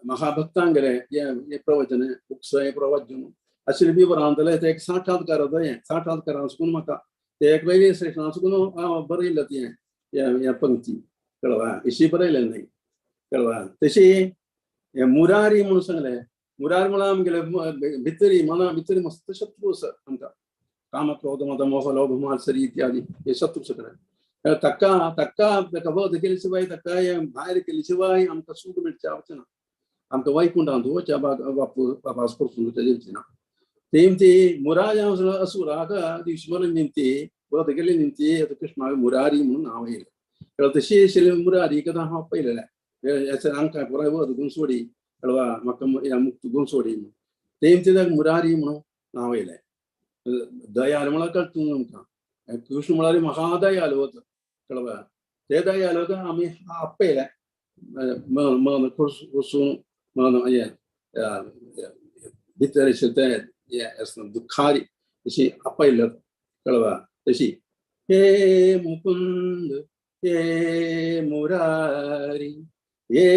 महाभक्तांगेले हें प्रवचन बुक्स हें पुरा वाचून आशिल्लें विवरण जाल्यार तें एक साक्षात्कार हें साक्षात्कारान सुकून म्हाका तें एक रेल्वे स्टेशनान सुकून हांव बरयलें तें ह्या पंक्ती कळवा अशी बरयलें न्हय कळवा. तशी मुरारी म्हणून सांगलें, मुरारी म्हळ्यार आमगेले भितरी मना भितरी मस्त शत्रू आसा आमकां, काम क्रोध मद मोह लोभ मात्सरी इत्यादी हे शत्रू सगळे. ताका ताका ताका वध केले शिवाय ताका भायर केले शिवाय आमकां सूख मेळचें वचना, आमकां वैकुंठांत वचच्या बापू बापास परतून वचचें ना. तेम ती मुरारी असुराक दुश्मन निमती वध केले निमती आतां कृष्णाक मुरारी म्हणून नांव येयलें. तशी आशिल्लें मुरारी कदा हांव पळयलेलें आमकां पुराय वध गुणसोडी कळवा म्हाका मुक्त गुणसोडी तेम ते मुरारी म्हणून नांव येयलें. दयाल म्हळ्यार कळटा आमकां कृष्ण म्हळ्यार महादयाल वता कळवा, ते दयाल आमी आपयलें मन खोसून मन हें भितर तें हें दुखारी अशी आपयल्ले कळवा तशी हे मुकुंद हे मुरारी हे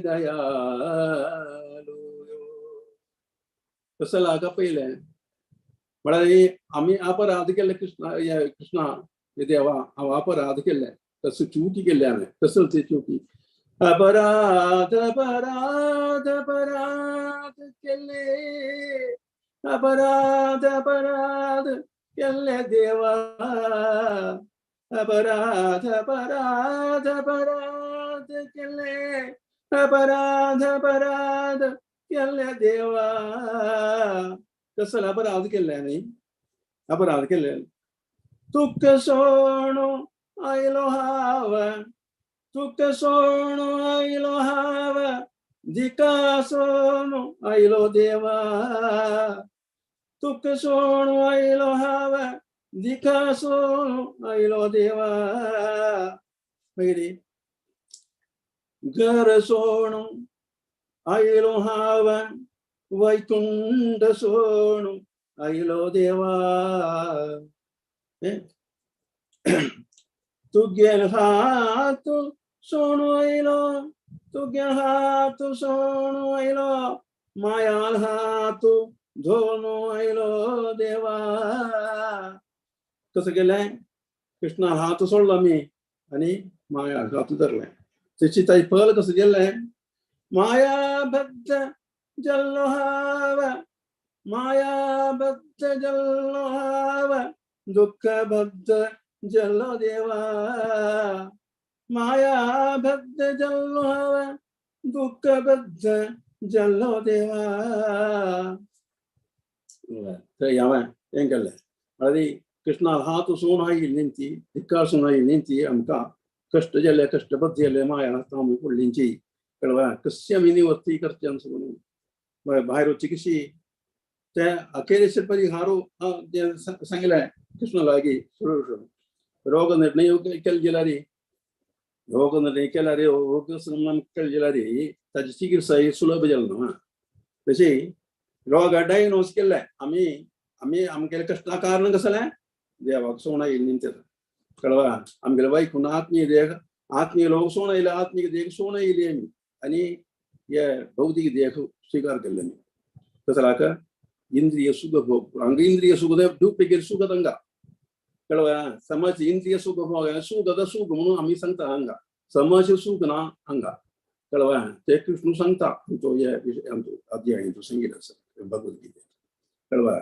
दयालु कसं लागा पयलें म्हळ्यार आमी अपराध केल्ले कृष्ण कृष्णा देवा हांव अपराध केल्ले तसो चुकी केल्ले हांवें कसो ती चुकी अपराध अपराध अपराध केल्ले अपराध अपराध केल्ले देवा अपराध अपराध अपराध केल्ले अपराध अपराध केल्ले देवा कसलो अपराध केल्ले न्ही अपराध केल्ले तुका सोणो आयलो हांव तुका सोणो आयलो हांव दिका सोणो आयलो देवा तुका सोणो आयलो हांव दिका सोणो आयलो देवा मागीर घर सोणो आयलो हांव वैकुंठ सोणो आयलो देवा तुगेल हात सोणो आयलो तुगेल हात सोणो आयलो मायाल हात धोनो आयलो देवा कसं केलें कृष्णा हात सोडलो आमी आनी माया हात धरलें तेची ताजी फल कसं गेलें मायाबद्ध जल्लो हाव मायाबद्ध जल्लो हाव दुःखबद्ध जल्लो देवा मायाबद्ध जल्लो हाव दुःखबद्ध जल्लो देवा हांवें हें केल्लें म्हळ्यार कृष्णा हात सोण निंती धिक्कार सोण निंती आमकां कष्ट जाले कष्टबद्ध जाले माया आमी पडलींची कळवा कशी आमी निवृत्ती करची सोडून भायर वचची कशी ते अखेरेचे परिहारो सांगलें कृष्ण लागी सुरू रोग निर्णय केले गेल्यार रोग निर्णय केल्यार रोग केले गेल्यार ताची चिकित्सा ही सुलभ जाली ना तशी रोग डायग्नोज केल्ले आमी आमी आमगेले कष्टा कारण कसलें देवाक सोण आयिल्ली न्ही कळवा आमगेले वैकुंठ आत्मीय देह आत्मीय लोक सोण आयले आत्मीक देह सोण आयली आमी आनी हे भौतीक देह स्वीकार केल्ले आमी कसलाक इंद्रिय सुख भोग हांगा इंद्रिय सुख डुप्लिकेट सुख हांगा कळवा समज इंद्रिय सुख भोग सुखद सुख म्हणून आमी सांगता हांगा समज सुख ना हांगा कळवा ते कृष्ण सांगता आमचो हे आमचो अध्याय तो सांगितलं आसा भगवद्गीतेत कळवा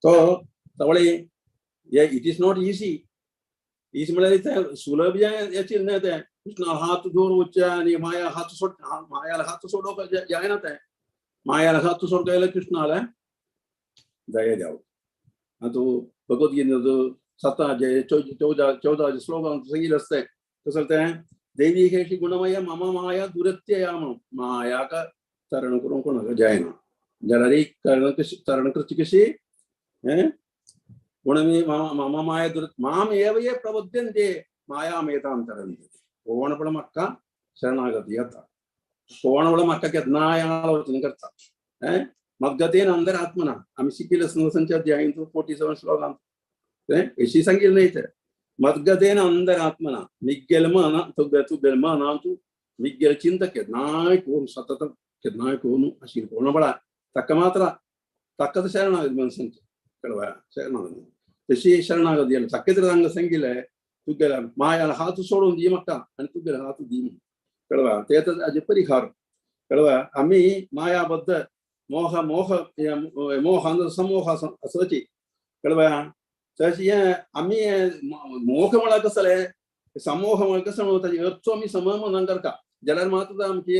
तो तवळे हे it is not easy easy म्हळ्यार तें सुलभ याची न्हय तें कृष्ण हात दवर वचचें आनी माया हात सोड मायाला हात सोडोवप जायना तें मायाला हात सोडका जाल्यार कृष्णाले दया द्यावं आतां भगवद्गीतेचो 7 14 14 श्लोकांत सांगिल्लें आसता कसं तें देवी हेशी गुणमय मम माया दुरत्यया म्हणून मायाक तरण करूंक कोणाक जायना जाल्यार तरण तरण करची कशी गुणमी मम माया दुर माम एव ये प्रबुध्यन्ते मायामेतां तरन्ति कोण पण म्हाका शरणागती येता कोण पण म्हाका केन्नाय आलोचना करता मद्गतेन अंतरात्मना आमी शिकिल्ले संच्या अध्यायंत 47 श्लोकांत अशी सांगितलं नाही ते मद्गतेन अंतरात्मना मिग्गेल मन तुगेल मनांतु मिग्गेल चिंता केन्नाय कोण सतत केन्नाय कोण अशी कोण बळा ताका मात्र ताका शरणागती मनशांचे कळवा शरणागती तशी शरणागती जाली ताका तर हांगा सांगिल्लें तुगेल्या मायाला हात सोडून दी म्हाका आनी तुगेले हात दी कळवा ते ताजे परिहार कळवा आमी मायाबद्ध मोह मोह मोह समोह आसची कळवा तशी हें आमी मोह म्हळ्यार कसलें समोह म्हळ्यार कसो म्हणून ताजे अर्थो आमी समय मनान करता जाल्यार मात्र आमची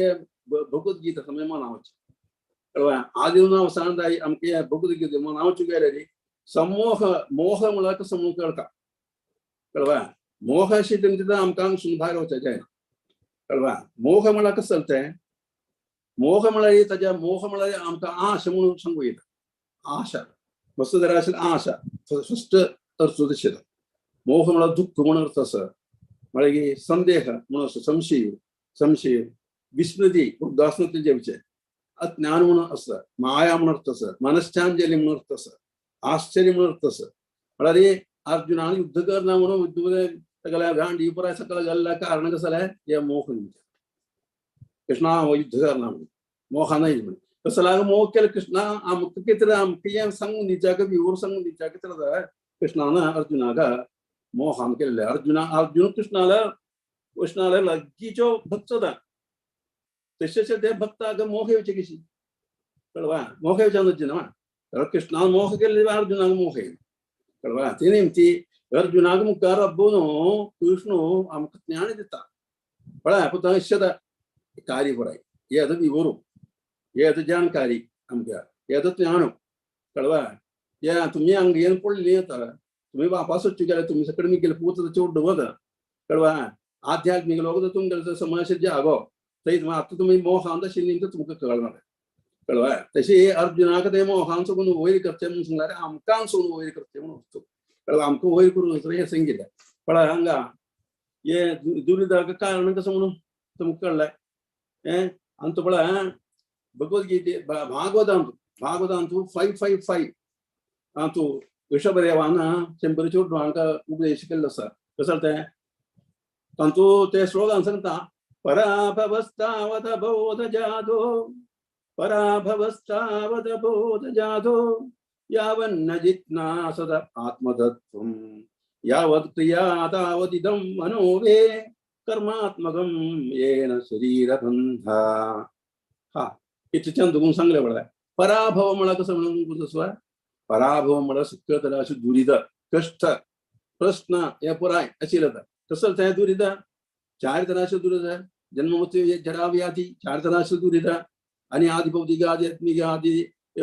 भगवद्गीता समय मनावची कळवा आदी अवसान आमची भगवद्गीता मनावची गेल्यार समोह मोह म्हळ्यार कसो म्हणून कळटा कळवा मोह अशी तिथं आमकां हांगसून भायर वचचें जायना कळवा मोह म्हळ्यार कसं तें मोह म्हळ्यार ताज्या मोह म्हळ्यार आमकां आशा म्हणून सांगू येता आशा मस्त जरा असेल आशा फस्ट अर्थ तशें मोह म्हळ्यार दुख्ख म्हणून अर्थ आसा म्हळ्यार संदेह म्हणून संशय संशय विस्मृती उदासनते जेवचे अज्ञान म्हणून आसा माया म्हणून अर्थ आसा मनश्चांजली म्हणून अर्थ आसा आश्चर्य म्हणून अर्थ आसा म्हळ्यार अर्जुनान युद्ध करना म्हणून युद्ध सगळ्या गांडी पुराय सकल गेल्ल्या कारण कसं जालें हे मोह कृष्णा हो युद्ध करना म्हणून मोहा नाही म्हणून कसं लाग मोह केलं कृष्णा आमकां कितें आमकां हें सांगून दिवच्याक विवर सांगून दिवच्याक कितें कृष्णान अर्जुनाक मोहान केलेले अर्जुना अर्जुन कृष्णाला कृष्णाला लागीचो भक्त होता तशें ते भक्ताक मोह येवचे कशी कळवा मोह येवचे अर्जुन तर कृष्णान मोह केल्ले अर्जुनाक मोह येयलो कळवा ते निमती अर्जुनाक मुखार रब्बून कृष्ण आमकां ज्ञान दिता पळय पुता कार्य पुराय येद विवरू येद जानकारी आमकां येद ज्ञान कळवा या तुमी हांगा येवन पडली येता तुमी वापस वच्चे गेले तुमी सगळे मी गेले पूत चोड वता कळवा आध्यात्मिक लोक तुमगेले समाज जागो थंय आतां तुमी मोहान आशिल्ली तुमकां कळना कळवा तशी अर्जुनाक ते मोहान सोगून वयर करचें म्हणून सांगल्यार आमकां सोगून वयर करचें म्हणून वस्तू कळवा आमकां वयर करून हें सांगिल्लें पळय हांगा हे दुर्योधनाक कारण कसं म्हणून तुमकां कळ्ळें हें आनी तो पळय भगवद्गीते भागवतांतु भागवतांतु 555 आंतु ऋषभदेवान शंबर चोडवांक उपदेश केल्लो आसा कसो तें तांतू ते श्लोकान सांगता पराभवस्तावत बोध जादो पराभवस्तावत बोध जादो यावन्न जिज्ञासद आत्मतत्त्वं यावत् क्रिया तावदिदं मनोवे कर्मात्मकं येन शरीरबंधा. हा इतक्यान दुगून सांगले पळय पराभव म्हळ्यार कसं म्हणून कसं पराभव म्हळ्यार सगळं तरा अशें दुरीद कश्ट प्रश्न हे पुराय आशिल्लें कसं तें दुरीद चार तराचे दुरीद जन्म मृत्यू जरा व्याधी चार तराचे दुरीद आनी आदी भौतिक आध्यात्मिक आदी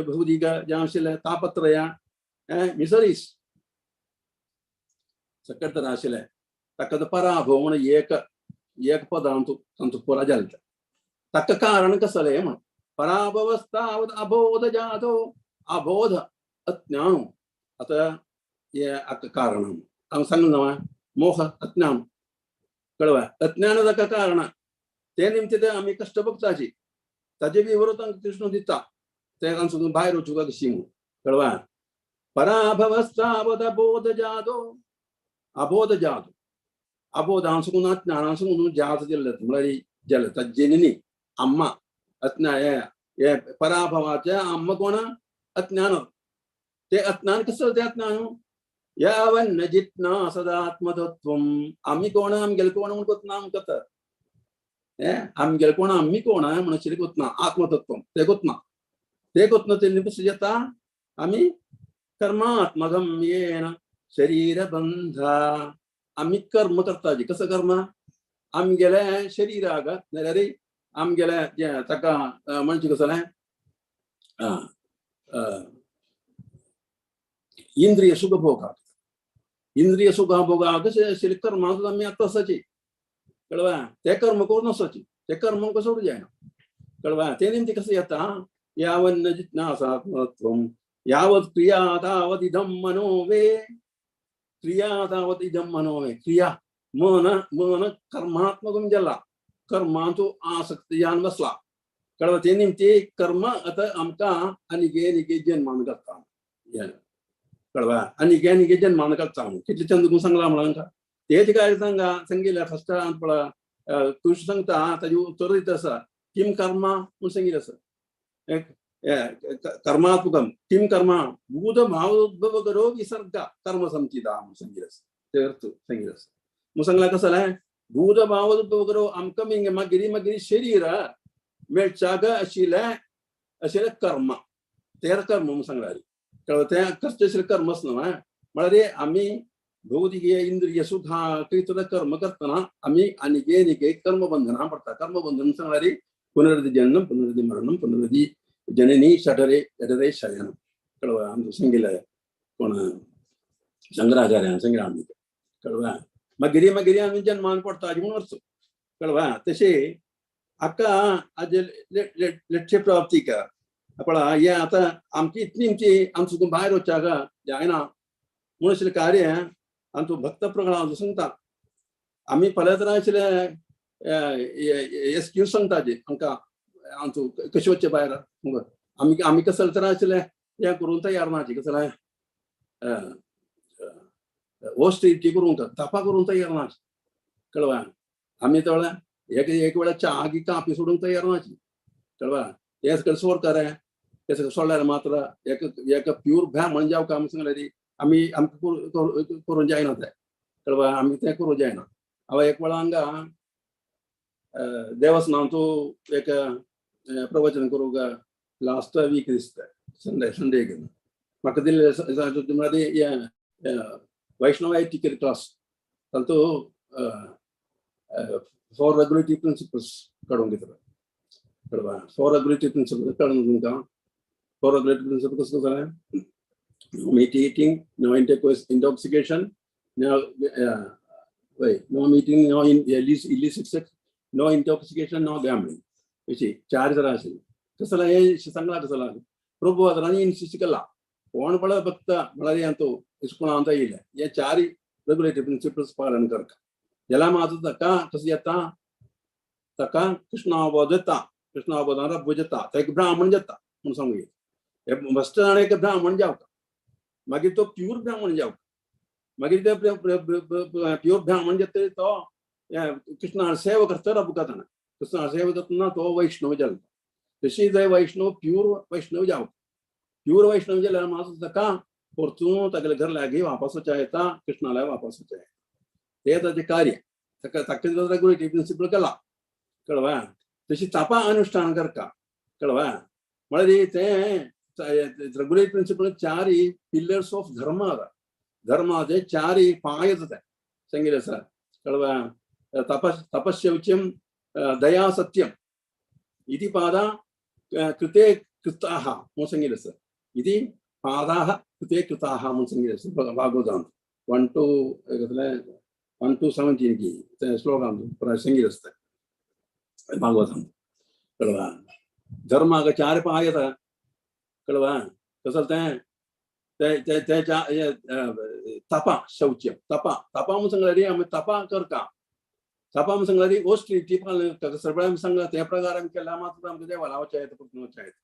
भौतिक जें आशिल्लें तापत्रया मिसरीस सगळें तरा आशिल्लें ताका तो पराभव म्हण एक एक पदांत तांचो पुरा जालें ताका कारण कसलें म्हण पराभवस्तावत् अबोध जातो अबोध अज्ञान आतां हें कारण हांव सांगलें न्हू मोह अज्ञान कळवा अज्ञान ताका कारण ते निमते ते आमी कश्ट भोगताची ताजे विवर तांकां कृष्ण दिता ते तांचो भायर वचूंक कशी म्हणून कळवा पराभवस्तावत् अबोध जातो अबोध जातो अबोधान सुकून अज्ञानान सुकून जात दिल्लें म्हळ्यार जालें ताजें न्ही अम्मा अज्ञा हे पराभवाचें अम्मा कोण अज्ञान ते अज्ञान कसं तें अज्ञान यावन्न जिज्ञासदात्मतत्त्वं आमी कोण आमगेले कोण म्हूण कोतना आमकां तर हें आमगेले कोण आमी कोण म्हणून आशिल्लें कोतना आत्मतत्वं तें कोतना तें कोतना तें कसं जाता आमी कर्मात्मकं येन शरीरबंधा आमी कर्म करता जी कसं कर्म आमगेले शरीराक नाल्यार आमगेले जें ताका म्हणचें कसलें इंद्रिय सुखभोगाक इंद्रिय सुखभोगाक आशिल्ले कर्मां आमी आतां आसाची कळवा ते कर्म करून आसाची ते कर्म आमकां सोडूं जायना कळवा ते निमती कसं येता यावन्न जिज्ञासात्मत्वं यावत् क्रिया तावत् इदं मनोवे क्रिया तावत् इदं मनोवे क्रिया मन मन कर्मात्मकं जाला कर्मांतु आसक्त जावन बसला कळवा ते निमती कर्म आतां आमकां आनीक आनीक जन्मान घालता कळवा आनीक आनीक जन्मान घालता कितले चंद करून सांगला म्हणून आमकां तेच काय सांगा सांगिल्लें फर्स्ट पळय कृष्ण सांगता ताजें उत्तर दिता आसा किम कर्मा म्हूण सांगिल्लें आसा कर्मात्मकं किम कर्म भूत भावोद्भव करो विसर्ग कर्म संचिता म्हूण सांगिल्लें आसा ते अर्थ सांगिल्लें आसा म्हूण सांगलां कसं जालें भूत भावोद्भव करो आमकां मागीर मागीर शरीर मेळच्याक आशिल्लें आशिल्लें कर्म तें कर्म म्हूण सांगलां कळ्ळें तें कसलें आशिल्लें कर्मच न्हू म्हळ्यार आमी भौतिक इंद्रिय सुखा कर्म करतना आमी आनीक आनीक कर्मबंधना पडटा कर्मबंधन सांगल्यार पुनरदि जन्म पुनरदि मरणम पुनरदि जननी शठरे जठरे शयन कळवा आमकां सांगिल्लें कोण शंकराचार्यान सांगिल्लें आमी कळवा मागीर मागीर आमी जन्मान पडटा म्हणून अर्थ कळवा तशें हाका आज लक्ष्य प्राप्तीक पळय हें आतां आमची इतली आमची आमचो भायर वचच्याक जायना म्हणून आशिल्लें कार्य आमचो भक्त प्रहलाद सांगता आमी पळयत आशिल्ले एक्सक्यूज सांगताचे आमकां आमचो कशें वचचें भायर आमी आमी कसले तर आशिल्ले हें करूंक तयार नाची कसलें ऑस्टेरिटी करूंक तपा करूंक तयार नाची कळवा. आमी तळ्या एक एक वेळा च्या गी कापी सोडूंक तयार नाची कळवा. हें सगळें सोडकार हें सगळें सोडल्यार मात्र एक एक प्यूर ब्राह्मण जावं आमी सांगलें आमी आमकां करूंक जायना तें कळवा. आमी तें करूंक जायना. हांव एक वेळा हांगा देवस्थानांतू एक प्रवचन करूंक लास्ट वीक दिसता संडे संडे म्हाका दिल्ले म्हळ्यार वैष्णव टिचर क्लास तातूंत फोर रेगुलेटरी प्रिंसिपल्स काडून घेतले कळवा. फोर रेगुलेटरी प्रिंसिपल्स काडून तुमकां फोर रेगुलेटरी प्रिंसिपल कसो जालें no meat eating, no intoxication, no no meeting, no illicit sex, no intoxication, no gambling. अशी चार जरा आशिल्ली कसला हे सांगला कसला प्रभु आनी इन्सिस्ट केला कोण पळय भक्त म्हळ्यार तो इस्कोला येयले हे चार रेगुलेटरी प्रिंसिपल्स पालन करता जाल्यार मात्र ताका कसं येता ताका कृष्णावबोध येता कृष्णावबोधान रब्बू जाता एक ब्राह्मण जाता म्हणून सांगू हे फस्ट जाण एक ब्राह्मण जावता मागीर तो प्यूर ब्राह्मण जावता मागीर ते प्यूर ब्राह्मण जाता तो कृष्णा सेवा करता रब्बू करतना कृष्णा सेवा करतना तो वैष्णव जाता तशी ते वैष्णव प्यूर वैष्णव जावता प्यूर वैष्णव जाल्यार मात्र ताका परतून तागेले घर लागीं वापस वचचें येता कृष्णालय वापस वचचें येता ते ताचें कार्य ताका ताका रेगुलेटरी प्रिंसिपल केला कळवा. तशी तपा अनुष्ठान करता कळवा म्हळ्यार तें रेगुलेटरी प्रिंसिपल चारी पिलर्स ऑफ धर्म आसा धर्माचे चारी पांय येता सांगिल्लें आसा कळवा. तपस् तपशौच्यं दया सत्यम इति पादा कृते कृताः म्हणून सांगिल्लें आसा इति पादाः कृते कृताः म्हणून सांगिल्लें आसा भागवतांत 1 to 1 to 17 की ते श्लोकांत सांगिल्लें आसता भागवतांत कळवा. धर्माक चार पांय येता कळवा. कसं तें ते तपा शौच्य तपा तपा म्हणून सांगलें रे आमी तपा करता तपा म्हणून सांगलें रे ऑस्टेरिटी पालन सगळें आमी सांगला त्या प्रकार आमी केला मात्र आमकां देवाला वचचें येता परतून वचचें येता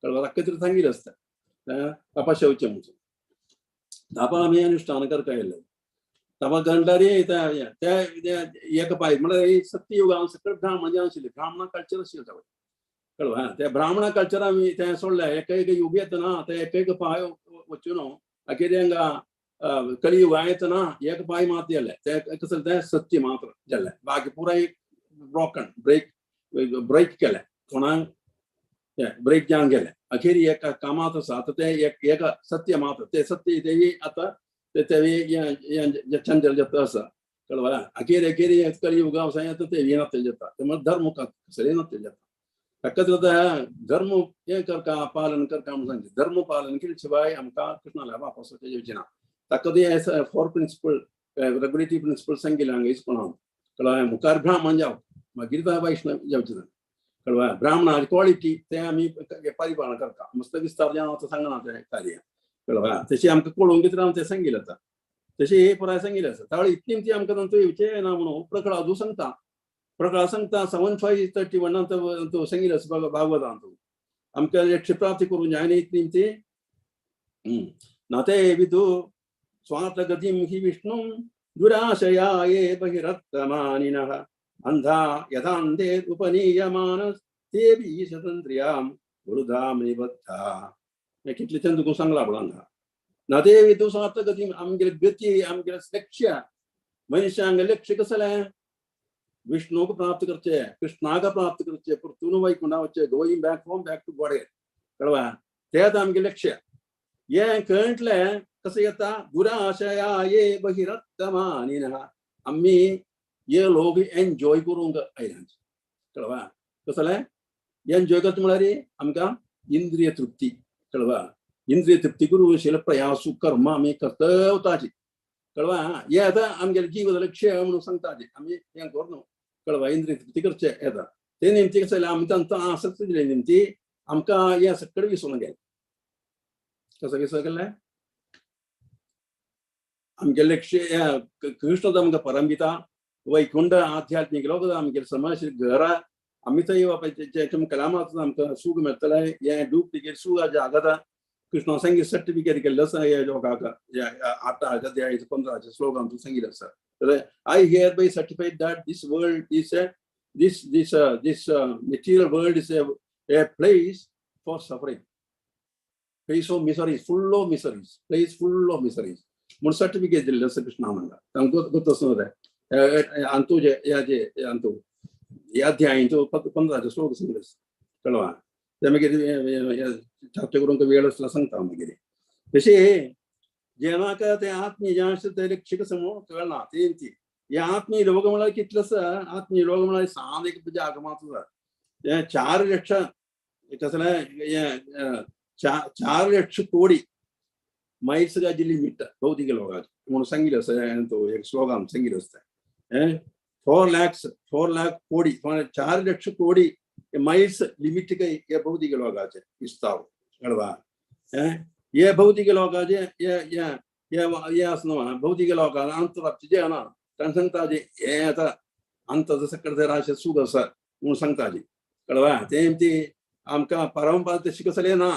कळवा. ताका तरी सांगिल्लें आसता तपा शौच्य म्हणून तपा आमी अनुष्ठान करता येयले तपा गणल्यार ते एक पाय म्हळ्यार सत्ययुगान सगळे ब्राह्मण जे आशिल्ले ब्राह्मणा कल्चर आशिल्लें तें कळवा. ते ब्राह्मणा कल्चर आमी तें सोडलें एक एक युग येतना ते एक एक पांय वचून अखेर हांगा कलियुगा येतना एक पांय मात जालें ते कसलें तें सत्य मात्र जालें बाकी पुराय ब्रोकन ब्रेक ब्रेक केलें कोणाक ब्रेक जावन गेलें अखेर एक कामात आसा आतां तें एक एक सत्य मात्र ते सत्य तेवी आतां ते चंद्र जाता आसा कळवा. अखेर अखेर कलियुगा आसा आतां ते नातले जाता ते धर्म कसलें नातले जाता ताकाच आतां धर्म हें करता पालन करता म्हणून सांगचें धर्म पालन केले शिवाय आमकां कृष्णाला वापस वचचें येवचें ना. ताका ते फोर प्रिंसिपल रेगुलेटरी प्रिंसिपल सांगिल्लें हांगा इस्कोलांत कळ्ळें. मुखार ब्राह्मण जावं मागीर वैष्णव जावचें ना कळ्ळें. ब्राह्मणाची क्वॉलिटी तें आमी परिपालन करता मस्त विस्तार जावन आतां सांगना तें कार्य कळ्ळें. तशें आमकां कळोवंक घेतलें हांव तें सांगिल्लें आतां तशें हे पुराय सांगिल्लें आसा तावळ इतली ती आमकां तांचो येवचें ना म्हणून प्रकळादू सांगता प्रकळा सांगता 7531 तो सांगिल्लें आसा भागवतांत आमकां लक्ष्य प्राप्ती करूंक जाय न्ही इतली ती ना ते विदु स्वार्थगतिं हि विष्णुं दुराशया ये बहिरर्थमानिनः अंधा यथान्धे उपनीयमानस्ते स्वतंत्र्यां गुरुधाम निबद्धा. हें कितलें चंद तुका सांगलां पळय हांगा ना ते विदु स्वार्थगतिं आमगेले गती आमगेले लक्ष्य मनशांक लक्ष्य कसलें विष्णुक प्राप्त करचे कृष्णाक प्राप्त करचे परतून वैकुंठा वचचे going back home back to God कळवा. तें आमगेलें लक्ष्य हें कळटलें कसं येता दुराशया ये बहिरर्थमानिनः आमी हे लोक एन्जॉय करूंक आयल्या कळवा. कसलें एन्जॉय करता म्हळ्यार आमकां इंद्रिय तृप्ती कळवा. इंद्रिय तृप्ती करूं आशिल्ले प्रयासू कर्म आमी कर्तवताची कळवा. हे आतां आमगेलें जीव लक्ष्य म्हणून सांगताचे आमी हें करून कळवा इंद्रिय तृप्ती करचें येता ते निमती कसं जालें आमी तांकां आसक्त दिले निमती आमकां हें सगळें विसरून गेलें कसं विसरून गेलें आमगेलें लक्ष्य कृष्ण आमकां परमपिता वैकुंठ आध्यात्मीक लोक आमगे समाज घरा आमी थंय वचपाचें कलामात आमकां सूख मेळटलें हें डुप्लिकेट सूख जागता कृष्णा सांगी सर्टिफिकेट केल्लें आसा ह्या लोकांक 8 अध्याय 15 श्लोकांत सांगिल्लें आसा. I hereby certified that this world is a this this this material world is a place for suffering, place of miseries, full of miseries, place full of miseries. म्हूण सर्टिफिकेट दिल्लें आसा कृष्णा म्हणटा तांकां गोत आसा तें अंतू जे ह्या जे अंतू ह्या अध्यायंचो 15 श्लोक सांगिल्लें आसा कळ्ळो. ते मागीर चर्चा करूंक वेळ आसल्यार सांगता मागीर. तशें जेन्ना ते आत्मीय जें आसा तें लक्ष समोर कळना ती ती हे आत्मीय लोक म्हळ्यार कितलो आसा आत्मीय लोक म्हळ्यार सान एक जाग मात्र आसा. हें 4 लक्ष कसलें हें 4 लक्ष कोडी मायल्स गाजी लिमिट भौतिक लोकांचे म्हणून सांगिल्लें आसा. तो एक श्लोकान सांगिल्लें आसता हें 4 lakhs 4 lakh कोडी 4 लक्ष कोडी मायल्स लिमिट हे भौतिक लोकांचे विस्तार कळवा. हे भौतिक लोकांचे हे आसना भौतिक लोकांक अंतराचे जे ना तांकां सांगता जे हे आतां अंत सकट राशे सूख आसा म्हणून सांगता जी कळवा. तें ती आमकां परंपरा तशी कसलें ना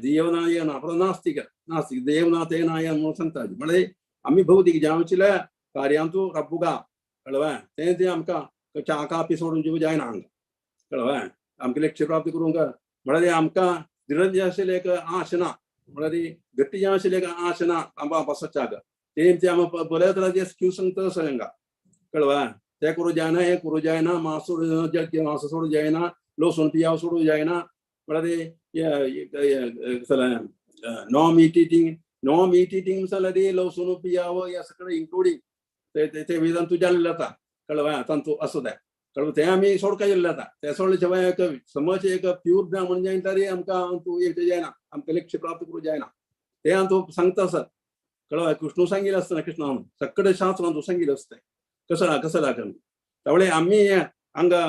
देव ना हे ना परत नास्तिक नास्तिक देव ना ते ना हे म्हणून सांगता जी. म्हळ्यार आमी भौतिक जावचेल्या कार्यांतू रब्बुगा कळवा. तें तें आमकां च्या कापी सोडून जीव जायना हांगा कळवा. आमकां लक्ष प्राप्त करूंक म्हळ्यार आमकां दृढ जें आशिल्लें एक आश ना म्हळ्यार गट्टी जें आशिल्लें एक आश ना आमकां बसच्याक तें तें आमी बऱ्या तराचे एक्सक्यूज सांगता हांगा कळवा. तें करूं जायना हें करूं जायना मांस सोडूं मांस सोडूं जायना लसूण पियाव सोडूं जायना म्हळ्यार no meat eating no meat eating जाल्यार लसूण पियाव हे सगळें इन्क्लुडींग ते वेदांत जाल्लें जाता कळवा. तांतू आसूं तें कळ्ळें. तें आमी सोडका गेल्लें जाता तें सोडले शिवाय एक समज एक प्यूर ब्राह्मण जायना तरी आमकां तूं एक जायना आमकां लक्ष प्राप्त करूं जायना तें हांव तूं सांगता आसा कळ्ळें. कृष्णू सांगिल्लें आसतना कृष्णान सगळें शास्त्रान तूं सांगिल्लें आसता कसं कसं लागन त्यामुळे आमी हांगा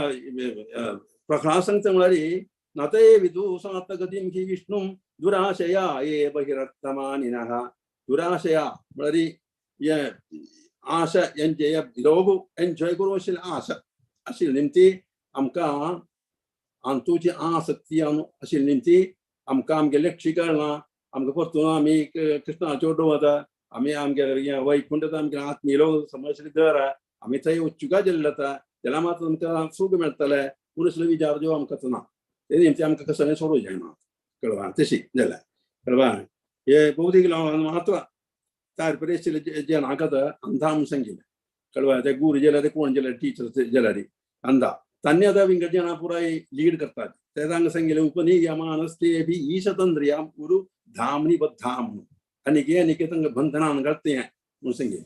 प्रकरणां सांगता म्हळ्यार नाते विदू गतीं की विष्णू दुराशया ये बहिरर्थमानिनः दुराशया म्हळ्यार हे आशा हेंचे लोक एन्जॉय करूं आशिल्ली आशा आशिल्ली निमती आमकां अंतूची आसक्ती आशिल्ली निमती आमकां आमगे लक्ष कळना आमकां परतून आमी कृष्णाच्यो वता आमी आमगे वैकुंठ आमगे आत्मीय लोक समज घर आमी थंय उत्सुका जाल्ले जाता जाल्यार मात आमकां सूख मेळटलें पूण असलो विचार जो आमकां ना ते निमती आमकां कसलें सोडूं जायना कळवा. तशी जाल्यार कळवा हे भौतीक लोकांक मात्र तारपरे आशिल्ले जे नाका अंधा म्हूण सांगिल्लें कळवा. ते गुरू जाल्यार ते कोण जाल्यार टिचर जाल्यार अंधा तांणी आतां विंगड जाणां पुराय लीड करतात ते तांकां सांगिल्लें उपनियमानस्ते बी ईशतंद्रियां गुरु धामनी बद्धाम म्हणून आनी आनी तांकां बंधनान घालता हें म्हणून सांगिल्लें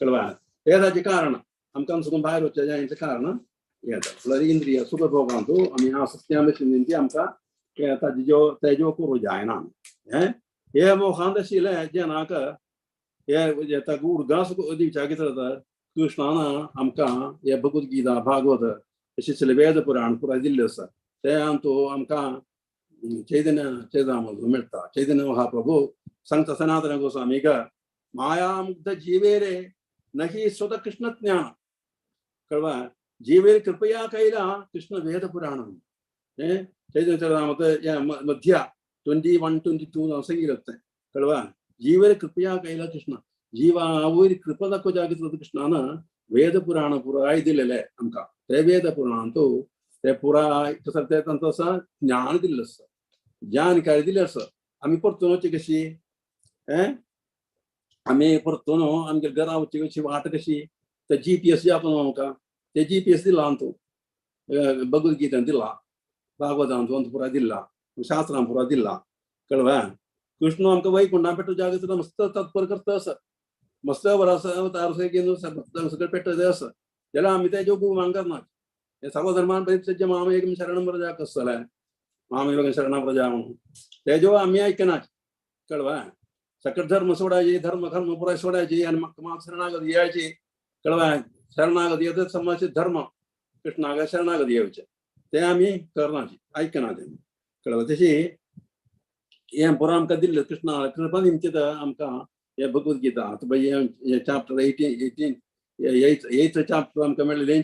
कळवा. हें ताचें कारण आमकां सगळें भायर वचचें हेंचें कारण हें जाता म्हळ्यार इंद्रिय सुखभोगांतू आमी आसक्ती आमकां ताजे ज्यो तेज्यो करूं जायना हें हे मोखांत आशिल्लें जेनाक हे ताका उर्गास दिवच्या कितें जाता कृष्णान आमकां हे भगवद्गीता भागवत अशें सगळें वेद पुराण पुराय दिल्लें आसा तें आमचो आमकां चैतन्य चैतन्य मेळटा. चैतन्य महाप्रभू सांगता सनातन गोस्वामीक मायामुग्ध जीवेरे नही स्वतः कृष्ण ज्ञान कळवा जीवेर कृपया कैला कृष्ण वेद पुराण हें चैतन्य चरितामृत मध्य 21 22 सांगिल्लें कळवा. जीवेर कृपया कैला कृष्ण जीवा वयर कृपा दाखोवच्या कितें कृष्णान वेद पुराण पुराय दिलेलें आमकां ते वेद पुराणांतू ते पुराय कसं ते तांचो आसा ज्ञान दिल्लें आसा जानकारी दिल्ली आसा. आमी परतून वचची कशी हें आमी परतून आमगे घरा वचची कशी वाट कशी ते GPS जे आपण आमकां ते GPS दिला अंतू भगवद्गीतेन दिला भागवतांतू अंत पुराय दिला शास्त्रां पुराय दिला कळवा. कृष्ण आमकां वैकुंठां पेटो जागृत मस्त तत्पर करता आसा मस्त बरो घेवन सगळें पेटो आसा जाल्यार आमी तेज्यो गुमान करना हे सर्वधर्मान परित्यज्य मामेकं शरणं व्रज कसलें मामेकं शरणं व्रज म्हणून तेज्यो आमी आयकना कळवा. सकट धर्म सोडायची धर्म कर्म पुराय सोडायची आनी म्हाका शरणागती यायची कळवा. शरणागती येतच समाज धर्म कृष्णाक शरणागती येवचें तें आमी करनाची आयकना तें कळवा. तशी हें पुराय आमकां दिल्लें कृष्णा कृपा निमतीत आमकां हे भगवद्गीता आतां पळय हें चॅप्टर 18 एथ चॅप्टर आमकां मेळ्ळें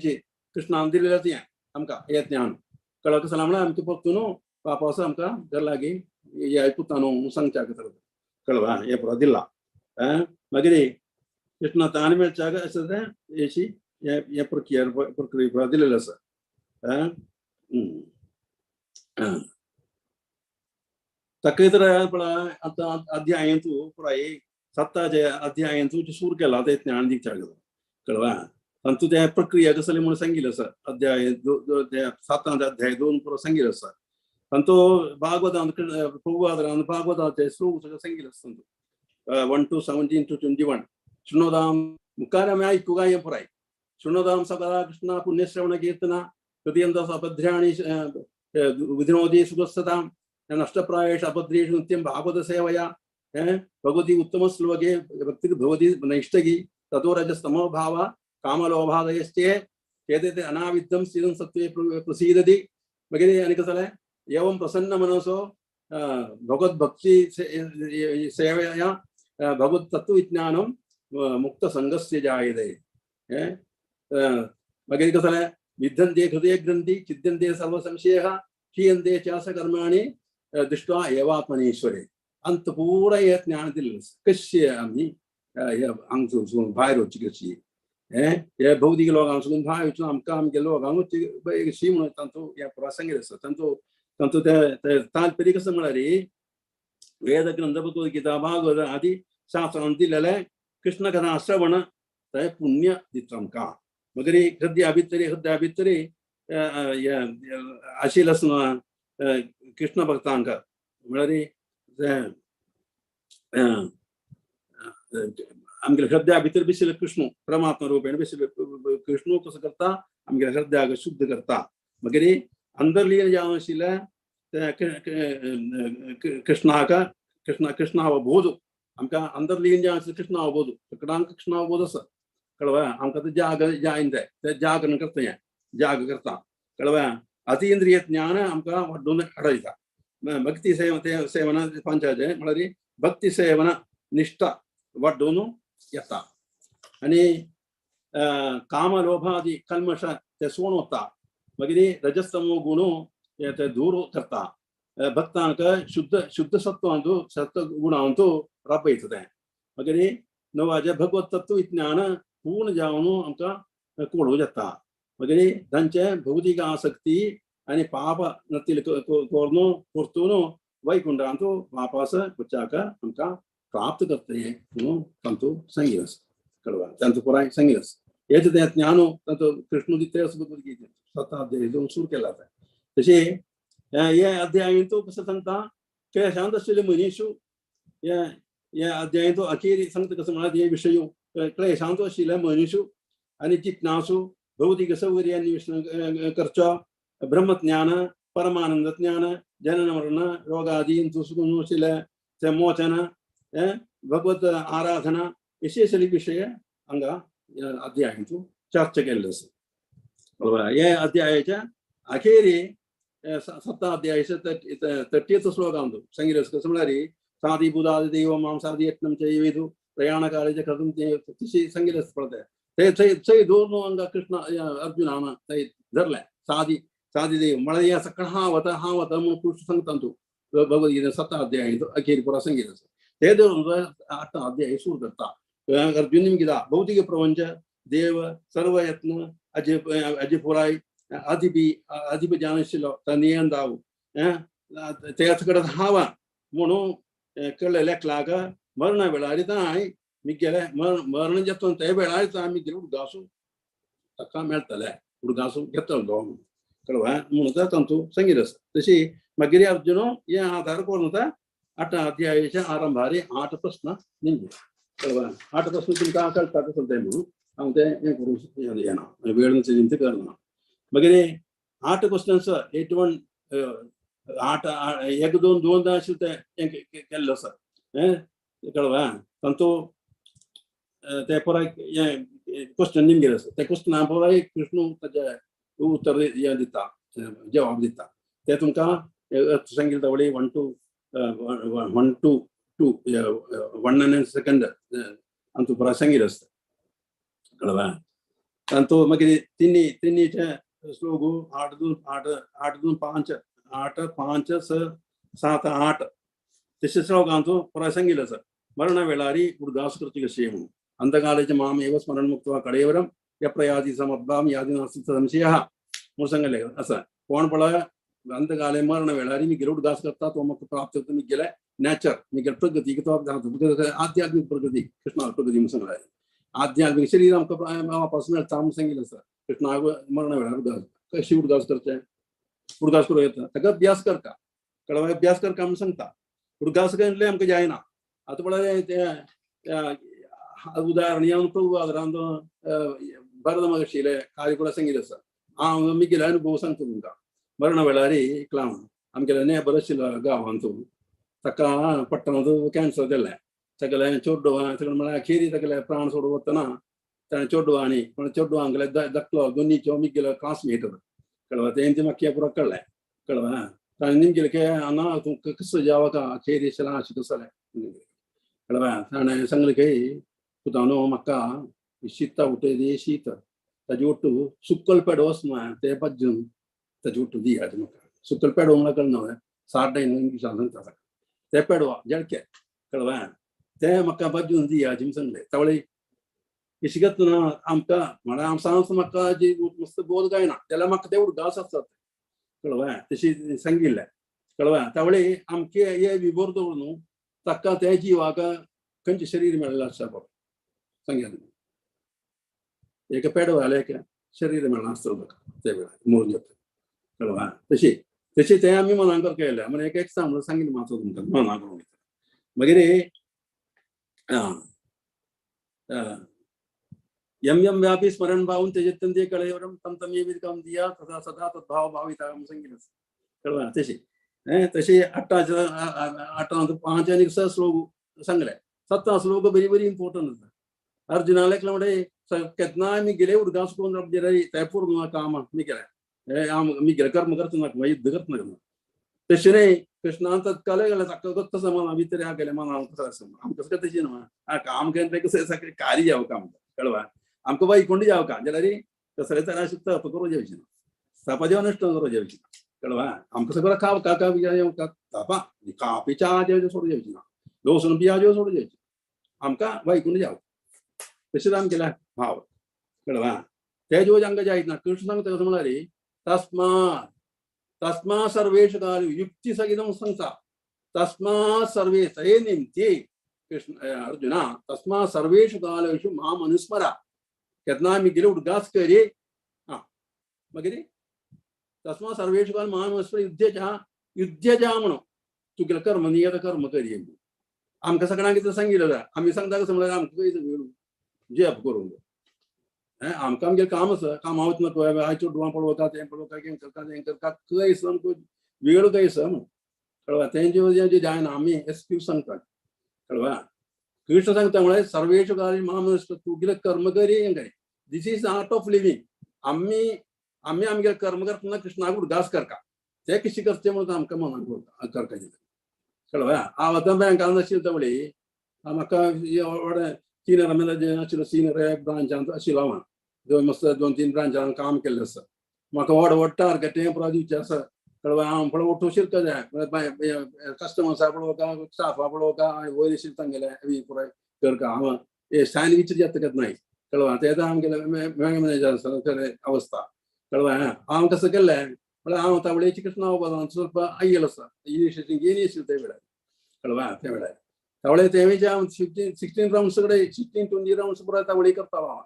कृष्णान दिलेलें तें आमकां हें ज्ञान कळ्ळें कसलें म्हळ्यार आमचें भक्त न्हू वापस आमकां घर लागीं हे पुता न्हू सांगच्याक कळवा हें पुरो दिलां. मागीर कृष्णा ताण मेळच्याक आसा तें हेशी हें प्रक्रिया प्रक्रिया पुरो दिलेलें आसा. ताका तर पळय आतां अध्यायंतू पुराय सत्ताचे अध्यायंतू सूर केला तें ज्ञान दिवच्याक कळवा. तांतू ते प्रक्रिया कसली म्हणून सांगिल्लें आसा अध्याय सातांत अध्याय 2 पुरो सांगिल्लें आसा. तांतू भागवतान प्रभुपादान भागवताचे श्लोक सगळें सांगिल्लें आसा. तांतू 1 to 17 to 21 शृणोदाम मुखार आमी आयकूंक हें पुराय शृणोदाम सकला कृष्णा पुण्यश्रवण कीर्तना हृदयं अभद्राणि विधिनोदी सुगस्सतां नष्टप्रायेषु अभद्रेषु नित्यं भागवत सेवया भगवती उत्तम श्लोके भक्तिर्भवति नैष्ठकी ततो रजस्तमो भाव कामलोभादयश्चे एतत् अनाविद्धं स्थितं सत्त्वे प्रसीदति. मागीर आनी कसलें जालें एवं प्रसन्न मनसो भगवद्भक्ति सेवया भगवत्तत्त्वविज्ञानं मुक्तसङ्गस्य जायते. मागीर कसलें जालें विद्धन्ते हृदयग्रन्थि छिद्यन्ते सर्वसंशयः क्षीयन्ते चास कर्माणि दृष्ट्वा एवात्मनीश्वरे. अंत पूरा हे ज्ञान दिलें कशें आमी हांगा भायर वचची कशी हे भौतीक लोकांक सून भायर वचून आमकां आमगे लोकांक वचची म्हणून तांचो हें पुरो सांगिल्लें आसा. तांचो तांचो ते तात्पर्य कसो म्हळ्यार वेद ग्रंथ भगवद्गीता भागवत आदी शास्त्रान दिलेलें कृष्ण कथा श्रवण ते पुण्य दिता आमकां. मागीर हृदया भितरी हृदया भितरी आशिल्लें आसना कृष्ण भक्तांक म्हळ्यार आमगेल्या हृदया भितर बशिल्ले कृष्ण परमात्मा रुपेण बशिल्ले कृष्ण कसो करता आमगेल्या हृदयाक शुद्ध करता. मागीर अंदरलीन जावन आशिल्लें ते कृष्णाक कृष्ण कृष्णावबोध आमकां अंदरलीन जावन आशिल्लें कृष्णावबोध सगळ्यांक कृष्णावबोध आसा कळवा. आमकां ते जाग जायन जाय ते जागरण करता हें जाग करता कळवा. अतींद्रिय ज्ञान आमकां वाडोवन हाडयता. भक्ती सेव सेवना पंचाचे म्हळ्यार भक्ती सेवना निष्ठा वाडोवन येता आनी काम लोभादी कल्मष ते सोण वता. मागीर रजस्तमो गुणो ते दूर करता. भक्तांक शुद्ध शुद्ध सत्वांतू सत्व गुणांतू राबयता तें. मागीर नवाजें भगवत तत्व विज्ञान पूर्ण जावन आमकां कोळूं जाता. मागीर तांचे भौतीक आसक्ती आनी पाप नतील कोर्न परतून वैकुंठांतू वापस वचाक आमकां प्राप्त करता हें म्हणून तांचो सांगिल्लें आसा कळवा. तांचो पुराय सांगिल्लें आसा. हेच तें ज्ञान तांचो कृष्ण दिता भगवद्गीते 7 अध्याय 2 सुरू केला तें. तशें हे अध्यायंतू कसो सांगता क्लेशांत आशिल्ले मनीशू हे अध्यायंतू अखेर सांगता कसो म्हळ्यार हे विशय क्लेशांत आशिल्ले मनीशू आनी जिज्ञासू भौतिक सौकर्य अन्वेषण करचो ब्रह्मज्ञान परमानंद ज्ञान जनन मरण रोगादीन आशिल्ले ते मोचन भगवत आराधना विशेष विशय हांगा अध्यायंतू चर्चा केल्लो आसा. बरोबर हे अध्यायाच्या अखेरी 7 अध्यायाच्या 30 श्लोकांतू सांगिल्लें आसा कसो म्हळ्यार सादी बुधादि देव मांसादि यत्नं चैवेदु प्रयाणकाले च कर्तुं तशी सांगिल्लें आसा पळय ते थंय थंय दोन हांगा कृष्ण अर्जुनान थंय धरलें सादी सादी देव म्हळ्यार हें सगळें हांव वता हांव वता म्हणून कृष्ण सांगता तूं भगवद्गीते 7 अध्याय अखेर पुरो सांगिल्लें आसा. ते धरून 8 अध्याय सुरू करता. अर्जुन निमगिता भौतिक प्रपंच देव सर्व यत्न अजय अजय पुराय अधिपी अधिप जाणशिल्लो नियंदाव तेच कडेन हांव म्हणून कळ्ळें लेखलाक मरणा वेळार तांय मिगेले मरण जाता ते वेळार तांय मिगेले उडगासूं ताका मेळटलें उडगासूं घेतलो म्हणून कळवा म्हणून तांचो सांगिल्लें आसा. तशी मागीर अर्जुन हे आधार करून 8 अध्यायाच्या आरंभारी 8 प्रश्न निमगे कळवा. 8 प्रश्न तुमकां कळटा कसो तें म्हणून हांव तें हें करूंक येना वेळ निमतां करना. मागीर 8 क्वेश्चन्स 8 1 8 1 2 2 आशिल्लें तें केल्लें आसा कळवा. तांचो ते पुराय हें क्वेश्चन निमगेलें आसा. ते क्वेश्चना पुराय कृष्ण ताजें उत्तर हें दिता जवाब दिता ते तुमकां सांगिल्लें वळी 1 2 1 2 2 1 आनी सेकंड आमचो पुराय सांगिल्लें आसता कळवा. तांतो मागीर तिन्ही तिन्हीचे श्लोक 8 2 8 8 2 5 8 5 6 7 8 तशे श्लोकांचो पुराय सांगिल्लें आसा. मरणा वेळारी उडगास करची कशी म्हणून अंतकालेचे मामेव स्मरण मुक्त्वा कडेवरम यप्रयादी समद्भाम यादी नास्ति संशयः म्हणून सांगिल्लें आसा. कोण पळय अंतकाले मरण वेळारी मी गेले उडगास करता तो म्हाका प्राप्त जाता. मी गेले नॅचर मी गेले प्रगती तो आध्यात्मिक प्रगती कृष्णा प्रगती म्हणून सांगला. आध्यात्मिक शरीर आमकां वापस मेळटा म्हणून सांगिल्लें आसा. कृष्णाक मरणा वेळार उडगास कशी उडगास करचें उडगास करूं येता ताका अभ्यास करता कळवा अभ्यास करता म्हणून सांगता. उडगास केल्लें आमकां जायना. आतां पळय ते उदाहरण येवन प्रभु भरत महर्षीले कार्य ಕೂಡ सांगिल्लें आसा. हांव मिगेले अनुभव सांगता तुमकां. मरणा वेळार एकला आमगेले नेबर आशिल्लो गांवांत ताका पट्टणांत कॅन्सर जाल्लें. सगळें चेडवां सगळें म्हळ्यार अखेरी सगळे प्राण सोडून वतना ताणें चेडवांनी पण चेडवांगेले धाकलो दोनीचो मिगेलो क्लासमेट कळवा तेंचे म्हाका पुरो कळ्ळें कळवा. ताणें निमगेलें की हांगा तूं कसो जावं अखेरी अशें अशें जालें कळवा. ताणें सांगलें की पुतानो म्हाका शीता उठय शीत ताजे ಒಟ್ಟು ಸುಕ್ಕಲ್ ಪೆಡೋ ते पज्जून ताजे ಒಟ್ಟು दी आज म्हाका सुकल पेडो म्हळ्यार कळना साठ इंग्लिशान सांगता ते पेडवा जळके कळवा ते म्हाका पज्जून दी आज सांगले. तवळे इशिगत ना आमकां म्हळ्यार आम सांग म्हाका जी मस्त बोध गायना जाल्यार म्हाका ते उडगास आसतात कळवा तशी सांगिल्लें कळवा. तवळे आमके हे विभोर दवर न्हू ताका ते जिवाक खंयचें शरीर मेळ्ळें आसता पळय सांगिल्लें. एक पेडो जालें एक शरीर मेळना आसता ताका ते वेळार मोरून जाता कळवा. तशी तशी तें आमी मनान करपाक केलें म्हण एक एक सांगून सांगिल्लें मातसो तुमकां मनान करूंक. मागीर यम यम व्यापी स्मरण भावून तेजत्यंते कळेवरम तम तमेव काम दिया तथा सदा तद्भाव भाविता म्हणून सांगिल्लें कळवा. तशी तशी 8 5 आनी 6 श्लोक सांगले. 7 श्लोक बरी बरी इम्पॉर्टंट आसा. अर्जुनाले म्हणजे केन्नाय मी गेले उडगास करून ते पूर्ण काम मी केलें मी गेले कर्म करता नाका युद्ध करता नाका तशें न्हय. कृष्णान तत्काले गेले ताका समान भितर ह्या गेले मनान कसं आमकां कसं तशें न्हू काम केन्ना कसं सगळें कार्य जावं आमकां कळवा. आमकां वैकुंठ जावं का जाल्यार कसले तरा तप करूं जावची ना तपा नश्ट करूं जावची ना कळवा. आमकां सगळं खाव का तपा कापी च्या जेवचे सोडूं जावची ना लसूण बिया जेव सोडूं जावची आमकां वैकुंठ जावं तशेंच आमगेल्या भाव कळवा. ते जो आमकां जायत ना. कृष्ण सांगता कसं म्हळ्यार तस्मात् तस्मात् सर्वेषु कालेषु युक्ती सहितं सांगता तस्मात् सर्वे हे निमती कृष्ण अर्जुना तस्मात् सर्वेषु कालेषु माम अनुस्मर केन्ना आमी गेले उडगास करी आं मागीर तस्मात् सर्वेषु काल माम अनुस्मर युद्धे युद्धे जा म्हणून तुगेलें कर्म नियत कर्म करी. आमकां सगळ्यांक कितें सांगिल्लें आमी सांगता कसं म्हळ्यार आमकां जप करूंक आमकां आमगेलें काम आसा कामां वतना पळय आयच्यो चेडवां पळोवता तें पळोवता हें करता तें करता खंय आमकां वेळ खंय आसा म्हणून कळवा. तेंचे जे जायना आमी एक्सक्यूज सांगता कळवा. कृष्ण सांगता म्हळ्यार सर्वेषु कालेषु माम तुगेलें कर्म करी हें करी. This is art of living. आमी आमी आमगेलें कर्म करतना कृष्णाक उडगास करता ते कशें करचें म्हणून आमकां मनाक करपाचें कळवा. हांव आतां बँकान आशिल्लें तवळी म्हाका सिनियर आशिल्लो सिनियर ब्रांचांत आशिल्लो हांव दोन मस्त 2-3 ब्रांचान काम केल्लें आसा. म्हाका व्हड व्हड टार्गेट हें पुरो दिवचें आसा कळवा. हांव पळय उठूशील जाय कस्टमर्सा पळोवका स्टाफा पळोवका वयर आशिल्लें तांगेलें पुराय करका हांव हे सँडवीच जाता केन्नाय कळवा. तें आतां आमगेलें बँक मॅनेजर आसा अवस्था कळवा. हांव कसं केल्लें म्हळ्यार हांव तावळेची कृष्णा ಸ್ವಲ್ಪ आयिल्लो आसा इनिशिएशन घेवन आशिल्लें ते वेळार कळवा. ते वेळार तावळे तें हांव 15-16 रावंड्स कडेन 16-20 रावंड्स पुराय तावळी करतालो हांव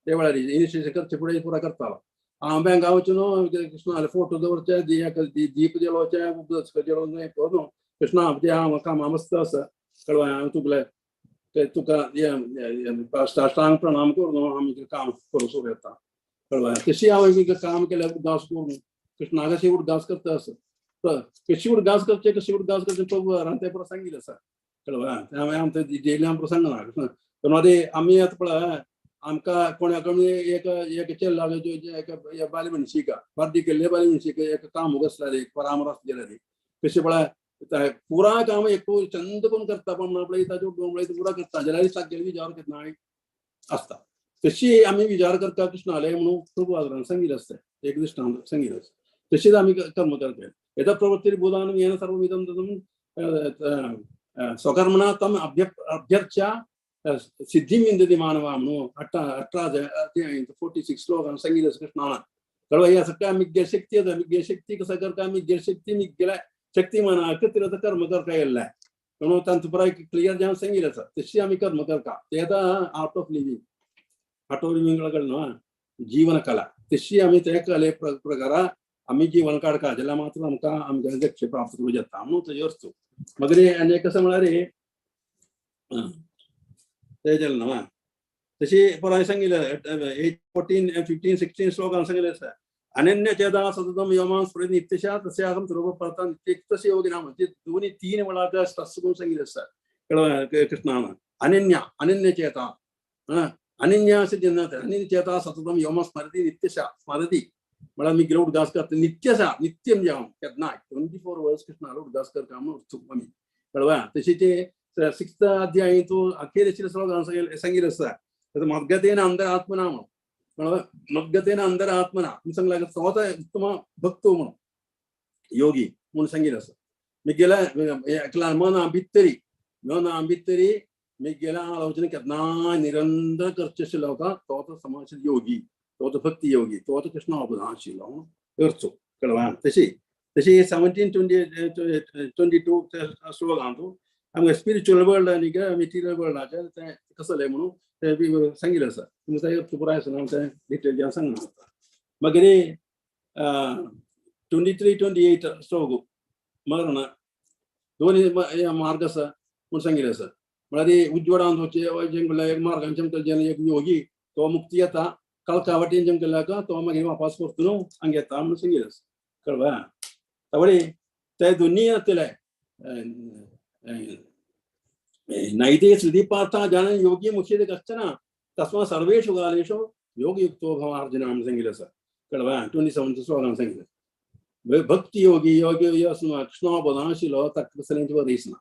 ते वेळार इनिशिएशन करचे फुडें पुराय करतालो हांव बँका वचून कृष्णाले फोटो दवरचे दीप जलोवचे उदक जलोवन हें करून कृष्णा ते हांव कामां मस्त आसा कळवा. हांव तुगेलें ते तुका साष्टांग प्रणाम करून आमी काम करूं सुरू येता कळवा. तशी हांव काम केल्यार उडगास करून कृष्णाक कशी उडगास करता आसा कशी उडगास करचे कशी उडगास करचे प्रभु तें पुरो सांगिल्लें आसा कळवा. हांवें आमकां डेली आमकां सांगना कृष्ण पण आमी आतां पळय आमकां कोणा कडेन एक एक चेल्ला एक बायल मनशीक बार्दी केल्ले बायल मनशीक एक काम आसलें एक परामर्श गेलें कशें पळय पुरा काम एक चंद करून करता पण पळय ताच्यो पळय पुरा करता जाल्यार तागेली विचार केन्नाय आसता. तशी आमी विचार करता कृष्णाले म्हणून प्रभु सांगितलं आसता एक दृष्टांत सांगितलं आसता तशीच आमी कर्म करता यथा प्रवृत्ती बोधान येन सर्वमिदं तदं स्वकर्मणा तम अभ्यर्च्या सिद्धी विंदती मानवा म्हणून 18 46 श्लोकान सांगितलं कृष्णान. कळवा या सगळ्या आमी शक्ती आसा आमी शक्ती कसं करता आमी शक्ती मिगेल्या शक्ती मनाक तिला कर्म करता येयल्लें म्हणून तांचो पुराय क्लियर जावन सांगितलं आसा तशी आमी कर्म करता ते आतां art of living art of living कडलो जीवन कला तशी आमी त्या कले प्रकारा आमी जीवन काडका जाल्यार मात्र आमकां आमच्या लक्ष प्राप्त करूं जाता म्हणून तेजेर वस्तू. मागीर आनी एक कसं म्हळ्यार ते जालें न्हू तशी पुराय सांगितलें 8 14 15 16 श्लोकान सांगितलें आसा अनन्य चेता सततम योमां स्फुरति नित्यशः तस्याहं ध्रुवपरता नित्ययुक्तस्य योगिनां म्हणजे दोन्ही 3 वेळा स्ट्रेस करून सांगितलं आसा कृष्णान. अनन्य अनन्य चेता अनन्यास अनन्य चेता सततम योमां स्मरति नित्यशः स्मरति म्हळ्यार मी उडगास करता नित्यशः नित्यम जावन केन्नाय 24 वर्स कृष्णालो उडगास करता म्हणून उत्सुक आमी कळवा. तशी ते 6th अध्याय तो अखेरचे श्लोकान सांगितलं आसा मद्गतेन अंतर आत्मना म्हणून कळवा मद्गतेन अंतर आत्मना म्हणून सांगला स्वतः उत्तम भक्त म्हणून योगी म्हणून सांगितलं आसा. मी गेला एकला मन भितरी मन भितरी मी गेला आलोचना केन्नाय निरंतर करचे आशिल्लो का तो तो समाज योगी तो तो भक्ती योगी तो तो कृष्ण आशिल्लो करचो कळवा. तशी तशी 17 20 22 श्लोकांतू आमकां स्पिरिच्युअल वर्ल्ड आनी मटेरियल वर्ल्डाचें तें कसलें म्हणून तें सांगितलें आसा तुमकां पुराय आसना तें डिटेल जें सांगना. मागीर 23 28 श्लोक मरण दोन मार्ग आसा म्हूण सांगितलें आसा. म्हळ्यार उजवाडान वचचें जें एक मार्गान चमकले जेन्ना एक योगी तो मुक्ती येता काळखा वाटेन चमकल्याक तो मागीर वापस परतून हांगा येता म्हणून सांगितलें आसा कळवा. तावळी ते दोन्ही जातले नैते श्रुति पार्थ जान योगी मुख्य कश्चन तस्मात् सर्वेषु कालेषु योगयुक्तो भव अर्जुन म्हणून सांगितलं आसा कळवा. 27 श्लोकान सांगितलें भक्ती योगी योगी कृष्णाबोधान आशिल्लो ताका कसलेंच दिसना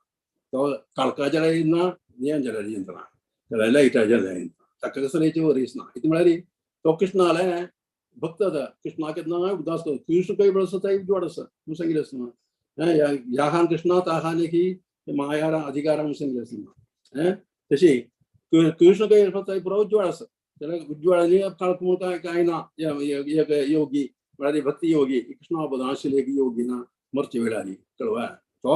तो काळखा जरा येना नियान जरा येतना लायटा जरा येना ताका कसलेंच दिसना. कितें म्हळ्यार तो कृष्णाले भक्त आसा कृष्णा केन्ना उदास करता कृष्ण खंय बरो आसा थंय उजवाड आसा म्हणून सांगितलें आसना याहान कृष्णा ताहान की मायारा अधिकार म्हणून सांगितलें आसना. तशी कृष्ण खंय थंय पुरो उजवाड आसा जाल्यार उजवाडांनी काळख म्हणून कांय कांय ना एक योगी म्हळ्यार भक्ती योगी कृष्णा आशिल्ले एक योगी ना मरचे वेळार कळवा तो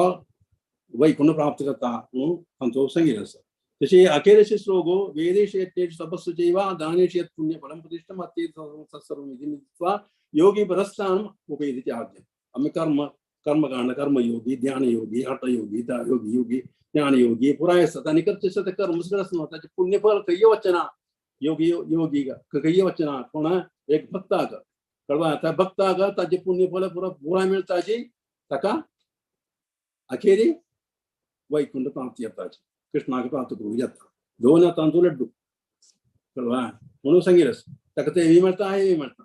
वैकुंठ प्राप्त करता म्हणून तांचो सांगितलें आसा. तशी अखेरचे श्लोक वेदेश यज्ञेषु तपस्सु चैव दानेषु यत् पुण्यफलं प्रतिष्ठम् अत्येति सर्वं इति मित्वा योगी परस्थानम् उपैति चाद्यम्. आमी कर्म कर्मकांड कर्मयोगी ध्यानयोगी हठयोगी योगी योगी ज्ञानयोगी पुराय आसा तांणी करचें आसा तें कर्म सगळें आसना ताचें पुण्यफल खंय वचना योगी योगी खंय वचना कोण एक भक्ताक कळवा त्या भक्ताक ताचें पुण्यफल पुरा पुराय मेळटाची ताका अखेरी वैकुंठ प्राप्ती येताची कृष्णाक प्राप्त करूं जाता दोन हातांचो लड्डू कळवा म्हणून सांगितलं ताका तेंय मेळटा हेंय मेळटा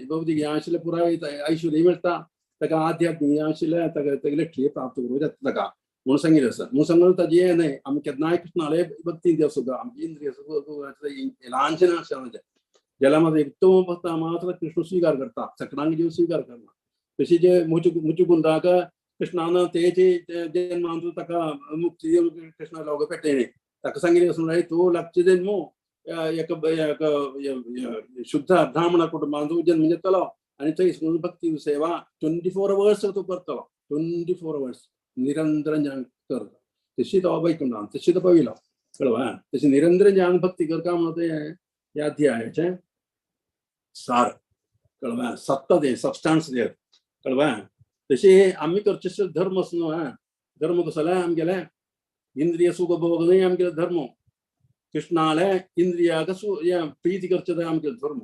भौतिक हें आशिल्लें पुराय ऐश्वर्य मेळटा ताका आध्यात्मीक हें आशिल्लें ताका ताका लक्ष्य प्राप्त करूं जाता ताका म्हणून सांगितलं आसा. म्हणून सांगून ताजें हें न्हय आमी केन्नाय कृष्णाले भक्तीन देव सुद्दां आमची इंद्रिय ल्हानशें नासता ज्याला मात्र उत्तम भक्त मात्र कृष्ण स्वीकार करता सकडांक जीव स्वीकार करना. तशी जे मुचुकुंदाक कृष्णान तेचे जन्मांतू ताका मुक्ती दिवन कृष्णा लोक पेटयलें ताका सांगितलें आसून तूं लागचे जन्म एक शुद्ध ब्राह्मण कुटुंबांतू जन्म घेतलो आनी थंय भक्ती सेवा 24 वर्स तूं करतलो 24 वर्स निरंतर ज्ञान करता तशी तो वैकुंठान तशी तो पाविलो कळवा. तशी निरंतर ज्ञान भक्ती करता म्हणून ते ह्या अध्यायाचें सार कळवा सत्ता तें सबस्टान्स तें कळवा. तशी आमी करचे धर्म आसा न्हू धर्म कसलो आमगेले इंद्रिय सुख भोग न्हय आमगेलो धर्म कृष्णाले इंद्रियाक प्रीती करचें तें आमगेलो धर्म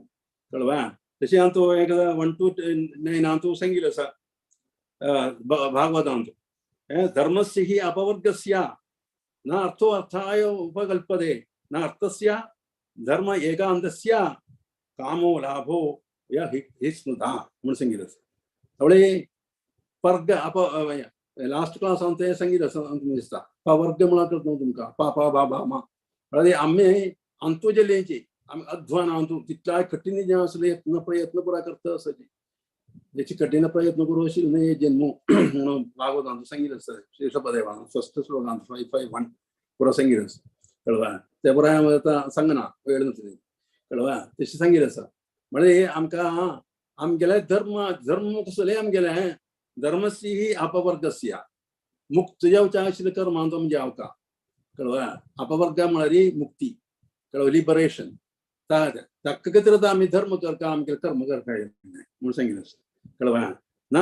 कळवा. तशें हांव एक 1 to 9 हांव सांगिल्लें आसा भागवतांत धर्मस्य हि अपवर्गस्य न अर्थो अर्थाय उपकल्पते न अर्थस्य धर्म एकांतस्य कामो लाभो या हि स्मृता म्हणून सांगितलं आसा. त्यामुळे वर्ग अप लास्ट क्लास हांव तें सांगितलें आसा दिसता पवर्ग म्हळ्यार करता तुमकां पा पा बा बा मा म्हळ्यार आमी अंतुजलेची आमी अध्वान तूं तितल्याय कठीण जें आसलें यत्न प्रयत्न पुराय करता आसतली ज्याची कठीण प्रयत्न करू अशी न्हय जन्म म्हणून भागवतांत सांगितलं आसा श्रीषभदेवान फस्ट श्लोकांत 551 पुरा सांगितलं आसा कळवा ते पुराय आतां सांगना वेळ नासली कळवा तशें सांगितलं आसा म्हणजे आमकां आमगेले धर्म धर्म कसले आमगेले धर्मस्य ही अपवर्गस्य मुक्त जावच्या आशिल्ल्या कर्मांत आमी जावका कळवा अपवर्ग म्हळ्यार मुक्ती कळवा लिबरेशन ताका खातीर आमी धर्म करता आमगेले कर्म करता म्हणून सांगितलं आसा कळवा ना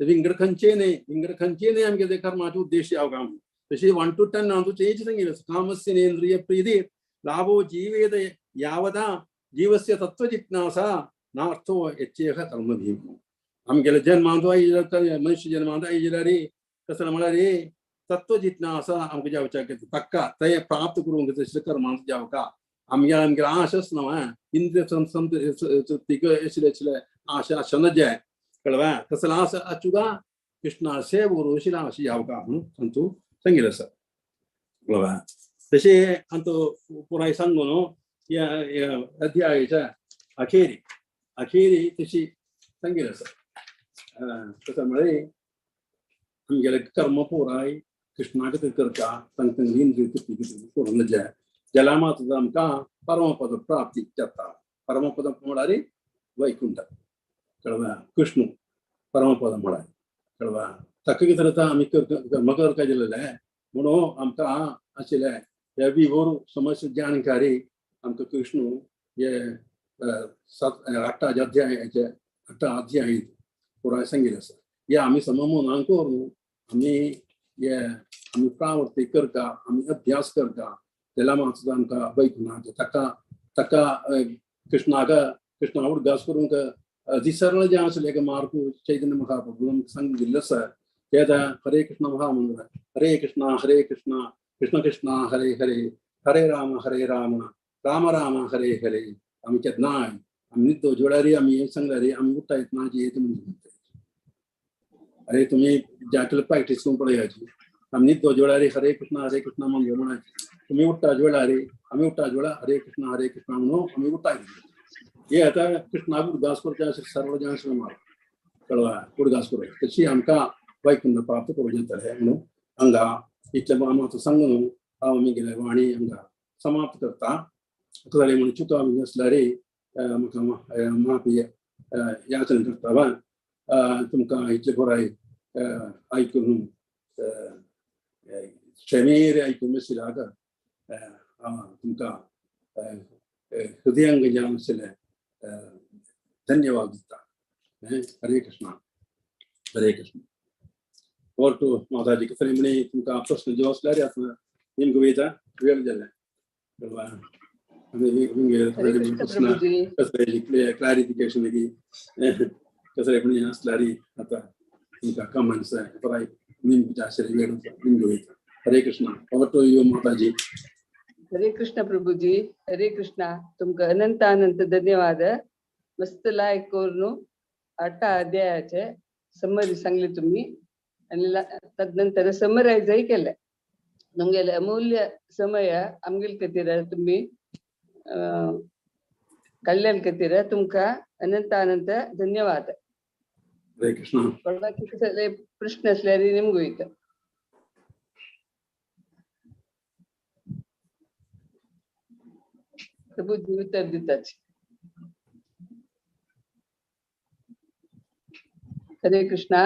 विंगड खंयचे न्हय विंगड खंयचे न्हय आमगेले कर्माचे उद्देश जावका तशी 1 to 10 हांव तुजें सांगितलं कामस्य नेंद्रिय प्रीती लाभो जीवेद यावता जीवस्य तत्वजिज्ञासा नार्थो यच्चेह कर्म भीम आमगेले जन्मांत मनुष्य जन्मांत आयिल्ल्यार कसलें म्हळ्यार तत्वजिज्ञासा आमकां जावच्या ताका तें प्राप्त करूंक तशें कर्मांत जावका आमगे आमगेले आशच न्हय इंद्रिय तृप्तीक आशिल्ले आशिल्ले आशा आसना जाय कळवा कसलें आसा आचुगा कृष्णा सेव करूं अशी आशा जावका म्हणून तांतू सांगितलं आसा कळवा तशें आतां पुराय सांगू न्हू ह्या अध्यायाच्या अखेरी अखेरी तशी सांगितलं आसा कसं म्हळ्यार आमगेले कर्म पुराय कृष्णा खातीर करता तांकां इंद्रिय तृप्ती खातीर करूंक जाय जाल्यार मात आमकां परमपद प्राप्ती जाता परमपद म्हळ्यार वैकुंठ कळवा कृष्ण परमपद म्हळ्यार कळवा ताका कितें जाता आमी कर्म करता गेलेले म्हणून आमकां आशिल्ले हे विवोर समस्या जाणकारी आमकां कृष्ण हे 7 8 अध्यायाचे 8 अध्याय पुराय सांगितलें आसा हे आमी सममनान करून आमी हे आमी प्रावर्ती करता आमी अभ्यास करता जाल्यार मात आमकां वैकुंठाचें ताका ताका कृष्णाक कृष्णा उडगास करूंक अति सरळ जें आसलें एक मार्ग चैतन्य महाप्रभु आमकां सांग दिल्लो आसा ते आतां हरे कृष्ण महामंत्र हरे कृष्णा कृष्ण कृष्ण हरे हरे हरे राम राम राम हरे हरे आमी केन्नाय आमी न्हिदो वेळार आमी हें सांगल्यार आमी उठ्ठा येतना येता म्हणटा अरे तुमी जातले प्रॅक्टीस करून पळयाची आमी न्हिदो वेळार हरे कृष्ण म्हणून म्हणायचे तुमी उठ्ठा वेळार आमी उठ्ठा वेळार हरे कृष्ण म्हणून आमी उठ्ठा हे आतां कृष्णाक उडगास करचें आसलें सरळ जें आसलें मार्ग कळवा उडगास करूं तशी आमकां वैकुंठ प्राप्त करूं जातलें म्हणून हांगा इतलें हांव आतां सांगून हांव आमगेले वाणी हांगा समाप्त करता कसलें म्हणून चुका बी आसल्यार म्हाका माफी याचना करता तुमकां इतलें पुराय आयकून क्षमेर आयकून आशिल्ल्याक हांव तुमकां हृदयांग जावन आशिल्लें धन्यवाद दिता हरे कृष्ण हरे कृष्ण ओवर टू माताजी कसलें म्हणी तुमकां प्रश्न जो आसल्यार आतां निमकां वयता वेळ जालें कसलें क्लॅरिफिकेशन कसलें म्हणी आसल्यार आतां तुमकां कमेंट्स पुराय निमकां आशिल्लें वेळ निमकां वयता Hare Krishna over to you Mataji Hare Krishna Prabhuji Hare Krishna तुमकां अनंत अनंत धन्यवाद मस्त लायक करून 8 अध्यायाचे समरी सांगली तुम्ही आणि तदनंतर समरायजही केले तुमगेले अमूल्य समय आमगेले खातीर तुम्ही काडलेले खातीर तुमकां अनंत अनंत धन्यवाद हरे कृष्ण कोणाक कसले प्रश्न आसल्यार निमगो वयता प्रभुजी उत्तर दितात हरे कृष्णा